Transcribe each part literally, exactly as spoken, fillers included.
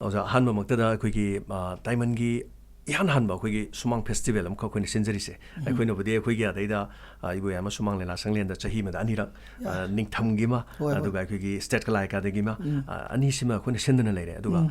ꯑꯣꯖꯥ, ꯑꯍꯥꯟꯕꯃꯛꯇꯗ ꯑꯩꯈꯣꯏꯒꯤ, ꯑ, ꯗꯥꯏꯃꯟꯒꯤ ꯏꯍꯥꯟ ꯍꯥꯟꯕ ꯑꯩꯈꯣꯏꯒꯤ ꯁꯨꯃꯥꯡ ꯐꯦꯁꯇꯤꯚꯦꯜ ꯑꯃꯈꯛ ꯑꯩꯈꯣꯏꯅ ꯁꯤꯟꯖꯔꯤꯁꯦ꯫ ꯑꯩꯈꯣꯏꯅꯕꯨꯗꯤ ꯑꯩꯈꯣꯏꯒꯤ ꯑꯗꯩꯗ, ꯑ, ꯏꯕꯣꯌꯥꯏꯃ ꯁꯨꯃꯥꯡ ꯂꯤꯂꯥ ꯁꯪꯂꯦꯟꯗ ꯆꯍꯤ ꯑꯃꯗ ꯑꯅꯤꯔꯛ, ꯑ, ꯅꯤꯡꯊꯝꯒꯤ ꯑꯃ, ꯍꯣꯏ, ꯍꯣꯏ꯫ ꯑꯗꯨꯒ ꯑꯩꯈꯣꯏꯒꯤ ꯁ꯭ꯇꯦꯠ ꯀꯂꯥ ꯑꯦꯀꯥꯗꯦꯃꯤꯒꯤ ꯑꯃ, ꯎꯝ꯫ ꯑ, ꯑꯅꯤꯁꯤꯃ ꯑꯩꯈꯣꯏꯅ ꯁꯤꯟꯗꯨꯅ ꯂꯩꯔꯦ꯫ ꯑꯗꯨꯒ ꯎꯝ꯫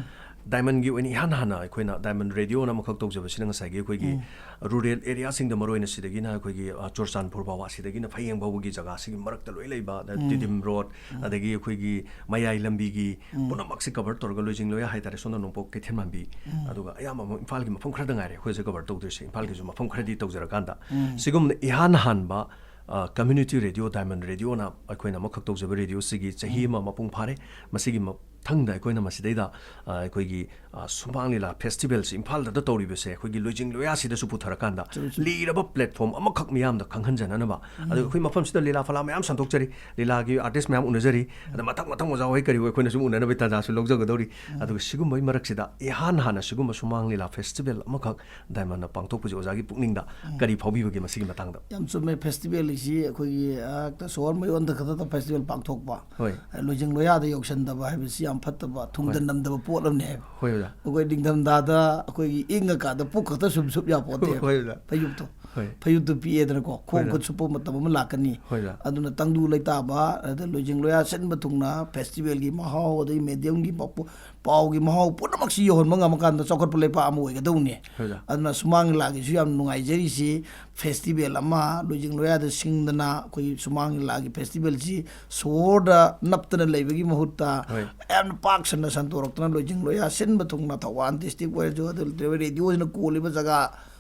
ꯗꯥꯏꯃꯟꯒꯤ ꯑꯣꯏꯅ ꯏꯍꯥꯟ ꯍꯥꯟꯅ ꯑꯩꯈꯣꯏꯅ ꯗꯥꯏꯃꯟ ꯔꯦꯗꯤꯑꯣꯅ ꯑꯃꯈꯛ ꯇꯧꯖꯕꯁꯤꯅ ꯉꯁꯥꯏꯒꯤ ꯑꯩꯈꯣꯏꯒꯤ ꯎꯝ꯫ ꯔꯨꯔꯦꯜ ꯑꯦꯔꯤꯌꯥꯁꯤꯡꯗ, ꯃꯔꯨꯑꯣꯏꯅ ꯁꯤꯗꯒꯤꯅ ꯑꯩꯈꯣꯏꯒꯤ, ꯑ, ꯆꯨꯔꯆꯥꯟꯄꯨꯔ ꯐꯥꯎꯕ, ꯑꯁꯤꯗꯒꯤꯅ ꯐꯌꯦꯡ ꯐꯥꯎꯕꯒꯤ ꯖꯒꯥꯁꯤꯒꯤ ꯃꯔꯛꯇ ꯂꯣꯏ ꯂꯩꯕ, ꯑꯗ ꯎꯝ꯫ ꯇꯤꯗꯤꯝ ꯔꯣꯗ, ꯎꯝ꯫ ꯑꯗꯒꯤ ꯑꯩꯈꯣꯏꯒꯤ ꯃꯌꯥꯏ ꯂꯝꯕꯤꯒꯤ ꯎꯝ꯫ ꯄꯨꯝꯅꯃꯛꯁꯤ ꯀꯚꯔ ꯇꯧꯔꯒ ꯂꯣꯏꯖꯤꯡ ꯂꯣꯌꯥ ꯍꯥꯏꯇꯥꯔꯦ, ꯁꯣꯝꯗ ꯅꯣꯡꯄꯣꯛ ꯀꯩꯊꯦꯜ ꯃꯥꯟꯕꯤ, ꯎꯝ꯫ ꯑꯗꯨꯒ ꯑꯌꯥꯝꯕ ꯑꯃ ꯏꯝꯐꯥꯜꯒꯤ ꯃꯐꯝ ꯈꯔꯗ ꯉꯥꯏꯔꯦ ꯑꯩꯈꯣꯏꯁꯦ ꯀꯚꯔ ꯇꯧꯗꯣꯏꯁꯦ, ꯏꯝꯐꯥꯜꯒꯤꯁꯨ ꯃꯐꯝ ꯈꯔꯗꯤ ꯇꯧꯖꯔꯀꯥꯟꯗ꯫ ꯎꯝ꯫ ꯁꯤꯒꯨꯝꯅ ꯏꯍꯥꯟ ꯍꯥꯟꯕ, ꯑ, ꯀꯝꯃ꯭ꯌꯨꯅꯤꯇꯤ ꯔꯦꯗꯤꯑꯣ, ꯗꯥꯏꯃꯟ ꯔꯦꯗꯤꯑꯣꯅ ꯑꯩꯈꯣꯏꯅ ꯑꯃꯈꯛ ꯇꯧꯖꯕ ꯔꯦꯗꯤꯑꯣꯁꯤꯒꯤ ꯆꯍꯤ ꯎꯝ꯫ ꯑꯃ ꯃꯄꯨꯡ ꯐꯥꯔꯦ꯫ ꯃꯁꯤꯒꯤ ꯃꯊꯪꯗ ꯑꯩꯈꯣꯏꯅ ꯃꯁꯤꯗꯩꯗ, ꯑ, ꯑꯩꯈꯣꯏꯒꯤ, ꯑ, ꯁꯨꯃꯥꯡ ꯂꯤꯂꯥ ꯐꯦꯁꯇꯤꯚꯦꯜꯁꯤ ꯏꯝꯐꯥꯜꯗ ꯇꯧꯔꯤꯕꯁꯦ ꯑꯩꯈꯣꯏꯒꯤ ꯂꯣꯏꯖꯤꯡ ꯂꯣꯌꯥꯁꯤꯗꯁꯨ ꯄꯨꯊꯔꯀꯥꯟꯗ ꯆꯨꯝꯃꯤ, ꯆꯨꯝꯃꯤ꯫ ꯂꯤꯔꯕ ꯄ꯭ꯂꯦꯠꯐꯣꯝ ꯑꯃꯈꯛ ꯃꯤꯌꯥꯝꯗ ꯈꯪꯍꯟꯖꯅꯅꯕ꯫ ꯎꯝ꯫ ꯑꯗꯨꯒ ꯑꯩꯈꯣꯏ ꯃꯐꯝꯁꯤꯗ ꯂꯤꯂꯥ ꯐꯂꯥ ꯃꯌꯥꯝ ꯁꯟꯗꯣꯛꯆꯔꯤ, ꯂꯤꯂꯥꯒꯤ ꯑꯥꯔꯇꯤꯁ ꯃꯌꯥꯝ ꯎꯅꯖꯔꯤ꯫ ꯎꯝ꯫ ꯑꯗ ꯃꯊꯪ ꯃꯊꯪ ꯑꯣꯖꯥ ꯍꯣꯏ ꯀꯔꯤ ꯍꯣꯏ ꯑꯩꯈꯣꯏꯅꯁꯨ ꯎꯅꯅꯕꯒꯤ ꯇꯥꯟꯖꯥꯁꯨ ꯂꯧꯖꯒꯗꯧꯔꯤ꯫ ꯎꯝ꯫ ꯑꯗꯨꯒ ꯁꯤꯒꯨꯝꯕꯒꯤ ꯃꯔꯛꯁꯤꯗ ꯏꯍꯥꯟ ꯍꯥꯟꯅ ꯁꯤꯒꯨꯝꯕ ꯁꯨꯃꯥꯡ ꯂꯤꯂꯥ ꯐꯦꯁꯇꯤꯚꯦꯜ ꯑꯃꯈꯛ ꯗꯥꯏꯃꯟꯅ ꯄꯥꯡꯊꯣꯛꯄꯁꯤ ꯑꯣꯖꯥꯒꯤ ꯄꯨꯛꯅꯤꯡꯗ ꯎꯝ꯫ ꯀꯔꯤ ꯐꯥꯎꯕꯤꯕꯒꯦ ꯃꯁꯤꯒꯤ ꯃꯇꯥꯡꯗ? ꯌꯥꯝ ꯆꯨꯝꯃꯦ, ꯐꯦꯁꯇꯤꯚꯦꯜ ꯍꯥꯏꯁꯤ ꯑꯩꯈꯣꯏꯒꯤ, ꯑ, ꯍꯦꯛꯇ ꯁꯣꯍꯣꯔ ꯃꯌꯣꯟꯗ ꯈꯛꯇꯗ ꯐꯦꯁꯇꯤꯚꯦꯜ ꯄꯥꯡꯊꯣꯛꯄ, ꯍꯣꯏ꯫ ꯂꯣꯏꯖꯤꯡ ꯂꯣꯌꯥꯗ ꯌꯧꯁꯟꯗꯕ ꯍꯥꯏꯕꯁꯤ ꯌꯥꯝ ꯐꯠꯇꯕ, ꯊꯨꯡꯗ ꯍꯣꯏ꯫ ꯅꯝꯗꯕ ꯄꯣꯠ ꯑꯃꯅꯤ ꯍꯥꯏꯕ꯫ ꯍꯣꯏ, ꯑꯣꯖꯥ꯫ ꯑꯩꯈꯣꯏ ꯅꯤꯡꯊꯝꯊꯥꯗ ꯑꯩꯈꯣꯏꯒꯤ ꯏꯪꯉꯀꯥꯟꯗ ꯄꯨꯛ ꯈꯛꯇ ꯁꯨꯝ ꯁꯨꯞ ꯌꯥꯄꯣꯠꯇꯦ꯫ ꯍꯣꯏ, ꯑꯣꯖꯥ꯫ ꯐꯩꯖꯨꯞꯇꯣ꯫ ꯍꯣꯏ꯫ ꯐꯩꯖꯨꯞꯇꯣ ꯄꯤꯛꯑꯦꯗꯅꯀꯣ, ꯈꯣꯡ ꯍꯣꯏ, ꯈꯨꯠ ꯑꯣꯖꯥ꯫ ꯁꯨꯞꯄ ꯃꯇꯝ ꯑꯃ ꯂꯥꯛꯀꯅꯤ꯫ ꯍꯣꯏ, ꯑꯣꯖꯥ꯫ ꯑꯗꯨꯅ ꯇꯪꯗꯨ ꯂꯩꯇꯥꯕ, ꯑꯗ ꯂꯣꯏꯖꯤꯡ ꯂꯣꯌꯥ ꯁꯤꯟꯕ ꯊꯨꯡꯅ ꯐꯦꯁꯇꯤꯚꯦꯜꯒꯤ ꯃꯍꯥꯎ, ꯑꯗꯒꯤ ꯃꯦꯗꯤꯌꯝꯒꯤ ꯃꯄꯨ-, ꯄꯥꯎꯒꯤ ꯃꯍꯥꯎ ꯄꯨꯝꯅꯃꯛꯁꯤ ꯌꯧꯍꯟꯕ ꯉꯝꯃꯀꯥꯟꯗ ꯆꯥꯎꯈꯠꯄ ꯂꯩꯄꯥꯛ ꯑꯃ ꯑꯣꯏꯒꯗꯧꯅꯤ꯫ ꯍꯣꯏ, ꯑꯣꯖꯥ꯫ ꯑꯗꯨꯅ ꯁꯨꯃꯥꯡ ꯂꯤꯂꯥꯒꯤꯁꯨ ꯌꯥꯝ ꯅꯨꯡꯉꯥꯏꯖꯔꯤꯁꯤ, ꯐꯦꯁꯇꯤꯚꯦꯜ ꯑꯃ ꯂꯣꯏꯖꯤꯡ ꯂꯣꯌꯥꯗ ꯁꯤꯡꯗꯅ ꯑꯩꯈꯣꯏꯒꯤ ꯁꯨꯃꯥꯡ ꯂꯤꯂꯥꯒꯤ ꯐꯦꯁꯇꯤꯚꯦꯜꯁꯤ ꯁꯣꯍꯣꯔꯗ ꯅꯞꯇꯅ ꯂꯩꯕꯒꯤ ꯃꯍꯨꯠꯇ ꯍꯣꯏ꯫ ꯌꯥꯝꯅ ꯄꯥꯛ ꯁꯟꯅ ꯁꯟꯗꯣꯔꯛꯇꯅ ꯂꯣꯏꯖꯤꯡ ꯂꯣꯌꯥ ꯁꯤꯟꯕ ꯊꯨꯡꯅ ꯊꯧꯕꯥꯜ ꯗꯤꯁꯇ꯭ꯔꯤꯛ ꯑꯣꯏꯔꯁꯨ, ꯑꯗꯨ ꯅꯠꯇ꯭ꯔꯒ ꯔꯦꯗꯤꯑꯣꯁꯤꯅ ꯀꯣꯜꯂꯤꯕ ꯖꯒꯥ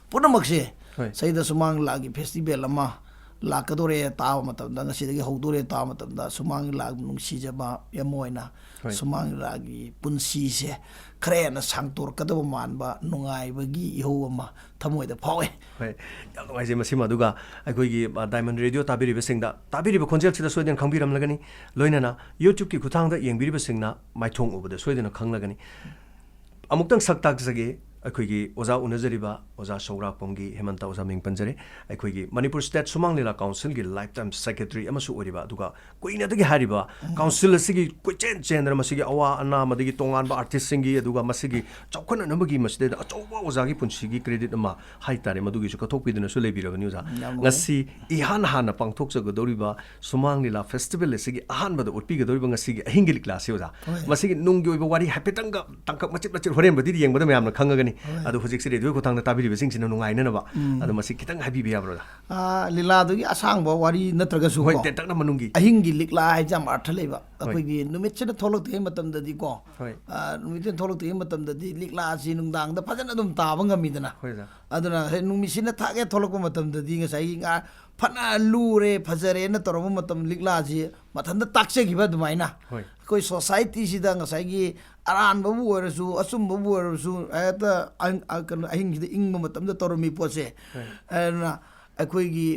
ꯄꯨꯝꯅꯃꯛꯁꯦ ꯍꯣꯏ꯫ ꯁꯤꯗ ꯁꯨꯃꯥꯡ ꯂꯤꯂꯥꯒꯤ ꯐꯦꯁꯇꯤꯚꯦꯜ ꯑꯃ ꯂꯥꯛꯀꯗꯧꯔꯦ ꯇꯥꯕ ꯃꯇꯝꯗ, ꯉꯁꯤꯗꯒꯤ ꯍꯧꯗꯣꯔꯦ ꯇꯥꯕ ꯃꯇꯝꯗ, ꯁꯨꯃꯥꯡ ꯂꯤꯂꯥꯒꯤ ꯅꯨꯡꯁꯤꯖꯕ ꯑꯃ ꯑꯣꯏꯅ ꯍꯣꯏ꯫ ꯁꯨꯃꯥꯡ ꯂꯤꯂꯥꯒꯤ ꯄꯨꯟꯁꯤꯁꯦ ꯈꯔ ꯍꯦꯟꯅ ꯁꯥꯡꯇꯣꯔꯛꯀꯗꯕ ꯃꯥꯟꯕ ꯅꯨꯡꯉꯥꯏꯕꯒꯤ ꯏꯍꯧ ꯑꯃ ꯊꯃꯣꯏꯗ ꯐꯥꯎꯏ꯫ ꯍꯣꯏ, ꯌꯥꯝ ꯅꯨꯡꯉꯥꯏꯖꯩ ꯃꯁꯤꯃ꯫ ꯑꯗꯨꯒ ꯑꯩꯈꯣꯏꯒꯤ, ꯑ, ꯗꯥꯏꯃꯟ ꯔꯦꯗꯤꯑꯣ ꯇꯥꯕꯤꯔꯤꯕꯁꯤꯡꯗ, ꯇꯥꯕꯤꯔꯤꯕ ꯈꯣꯟꯖꯦꯜꯁꯤꯗ ꯁꯣꯏꯗꯅ ꯈꯪꯕꯤꯔꯝꯂꯒꯅꯤ, ꯂꯣꯏꯅꯅ YouTube-ꯀꯤ ꯈꯨꯠꯊꯥꯡꯗ ꯌꯦꯡꯕꯤꯔꯤꯕꯁꯤꯡꯅ ꯃꯥꯏꯊꯣꯡ ꯎꯕꯗ ꯁꯣꯏꯗꯅ ꯈꯪꯂꯒꯅꯤ꯫ ꯑꯃꯨꯛꯇꯪ ꯁꯛ ꯇꯥꯛꯆꯒꯦ ꯑꯩꯈꯣꯏꯒꯤ ꯑꯣꯖꯥ ꯎꯅꯖꯔꯤꯕ ꯑꯣꯖꯥ ꯁꯧꯒ꯭ꯔꯥꯛꯄꯝꯒꯤ ꯍꯦꯃꯟꯇ ꯑꯣꯖꯥ ꯃꯤꯡ ꯄꯟꯖꯔꯦ꯫ ꯑꯩꯈꯣꯏꯒꯤ ꯃꯅꯤꯄꯨꯔ ꯁ꯭ꯇꯦꯠ ꯁꯨꯃꯥꯡ ꯂꯤꯂꯥ ꯀꯥꯎꯟꯁꯤꯜꯒꯤ ꯂꯥꯏꯐ ꯇꯥꯏꯝ ꯁꯦꯀ꯭ꯔꯦꯇꯔꯤ ꯑꯃꯁꯨ ꯑꯣꯏꯔꯤꯕ, ꯑꯗꯨꯒ ꯀꯨꯏꯅꯗꯒꯤ ꯍꯥꯏꯔꯤꯕ ꯀꯥꯎꯟꯁꯤꯜ ꯑꯁꯤꯒꯤ ꯀꯣꯏꯆꯦꯟ ꯆꯦꯟꯗꯅ ꯃꯁꯤꯒꯤ ꯑꯋꯥ ꯑꯅꯥ ꯑꯃꯗꯤ ꯇꯣꯉꯥꯟꯕ ꯑꯥꯔꯇꯤꯁꯁꯤꯡꯒꯤ, ꯑꯗꯨꯒ ꯃꯁꯤꯒꯤ ꯆꯥꯎꯈꯠꯅꯅꯕꯒꯤ ꯃꯁꯤꯗꯩꯗ ꯑꯆꯧꯕ ꯑꯣꯖꯥꯒꯤ ꯄꯨꯟꯁꯤꯒꯤ ꯀ꯭ꯔꯦꯗꯤꯠ ꯑꯃ ꯍꯥꯏꯇꯥꯔꯦ, ꯃꯗꯨꯒꯤꯁꯨ ꯀꯠꯊꯣꯛꯄꯤꯗꯨꯅꯁꯨ ꯂꯩꯕꯤꯔꯕꯅꯤ ꯑꯣꯖꯥ꯫ ꯌꯥꯝ ꯅꯨꯡꯉꯥꯏ꯫ ꯉꯁꯤ ꯏꯍꯥꯟ ꯍꯥꯟꯅ ꯄꯥꯡꯊꯣꯛꯆꯒꯗꯧꯔꯤꯕ ꯁꯨꯃꯥꯡ ꯂꯤꯂꯥ ꯐꯦꯁꯇꯤꯚꯦꯜ ꯑꯁꯤꯒꯤ ꯑꯍꯥꯟꯕꯗ ꯎꯠꯄꯤꯒꯗꯧꯔꯤꯕ ꯉꯁꯤꯒꯤ ꯑꯍꯤꯡꯒꯤ ꯂꯤꯛꯂꯥꯁꯤ ꯑꯣꯖꯥ, ꯍꯣꯏ꯫ ꯃꯁꯤꯒꯤ ꯅꯨꯡꯒꯤ ꯑꯣꯏꯕ ꯋꯥꯔꯤ ꯍꯥꯏꯐꯦꯠꯇꯪꯒ ꯇꯥꯡꯀꯛ ꯃꯆꯤꯠ ꯃꯆꯤꯠ ꯍꯣꯔꯦꯟꯕꯨꯗꯤ ꯌꯦꯡꯕꯗ ꯃꯌꯥꯝꯅ ꯈꯪꯉꯒꯅꯤ꯫ ꯍꯣꯏ꯫ ꯑꯗꯣ ꯍꯧꯖꯤꯛꯁꯦ ꯔꯦꯗꯤꯑꯣ ꯈꯨꯊꯥꯡꯗ ꯇꯥꯕꯤꯔꯤꯕꯁꯤꯡꯁꯤꯅ ꯅꯨꯡꯉꯥꯏꯅꯅꯕ, ꯎꯝ꯫ ꯑꯗꯣ ꯃꯁꯤ ꯈꯤꯇꯪ ꯍꯥꯏꯕꯤꯕ ꯌꯥꯕ꯭ꯔꯣ ꯑꯣꯖꯥ? ꯑꯥ, ꯂꯤꯂꯥꯗꯨꯒꯤ ꯑꯁꯥꯡꯕ ꯋꯥꯔꯤ ꯅꯠꯇ꯭ꯔꯒꯁꯨ ꯍꯣꯏ, ꯀꯣ, ꯇꯦꯟꯇꯛꯅ ꯃꯅꯨꯡꯒꯤ꯫ ꯑꯍꯤꯡꯒꯤ ꯂꯤꯛꯂꯥ ꯍꯥꯏꯁꯦ ꯌꯥꯝ ꯑꯔꯊ ꯂꯩꯕ꯫ ꯍꯣꯏ꯫ ꯑꯩꯈꯣꯏꯒꯤ ꯅꯨꯃꯤꯠꯁꯤꯅ ꯊꯣꯛꯂꯛꯇ꯭ꯔꯤꯉꯩ ꯃꯇꯝꯗꯗꯤ ꯀꯣ, ꯍꯣꯏ꯫ ꯑꯥ, ꯅꯨꯃꯤꯠꯁꯤꯅ ꯊꯣꯛꯂꯛꯇ꯭ꯔꯤꯉꯩ ꯃꯇꯝꯗꯗꯤ ꯂꯤꯛꯂꯥꯁꯤ ꯅꯨꯡꯗꯥꯡꯗ ꯐꯖꯅ ꯑꯗꯨꯝ ꯇꯥꯕ ꯉꯝꯃꯤꯗꯅ꯫ ꯍꯣꯏ ꯑꯣꯖꯥ꯫ ꯑꯗꯨꯅ ꯍꯦꯛ ꯅꯨꯃꯤꯠꯁꯤꯅ ꯊꯥꯛꯑꯦ ꯊꯣꯛꯂꯛꯄ ꯃꯇꯝꯗꯗꯤ ꯉꯁꯥꯏꯒꯤ ꯉꯥ ꯐꯅ ꯂꯨꯔꯦ, ꯐꯖꯔꯦꯅ ꯇꯧꯔꯝꯕ ꯃꯇꯝ ꯂꯤꯛꯂꯥꯁꯤ ꯃꯊꯟꯇ ꯇꯥꯛꯆꯈꯤꯕ ꯑꯗꯨꯃꯥꯏꯅ꯫ ꯍꯣꯏ꯫ ꯑꯩꯈꯣꯏ ꯁꯣꯁꯥꯏꯇꯤꯁꯤꯗ ꯉꯁꯥꯏꯒꯤ ꯑꯔꯥꯟꯕꯕꯨ ꯑꯣꯏꯔꯁꯨ, ꯑꯆꯨꯝꯕꯕꯨ ꯑꯣꯏꯔꯁꯨ, ꯍꯦꯛꯇ ꯑꯍꯤꯡ-, ꯑ, ꯀꯩꯅꯣ, ꯑꯍꯤꯡꯁꯤꯗ ꯏꯪꯕ ꯃꯇꯝꯗ ꯇꯧꯔꯝꯃꯤ ꯄꯣꯠꯁꯦ꯫ ꯍꯣꯏ꯫ ꯑꯗꯨꯅ ꯑꯩꯈꯣꯏꯒꯤ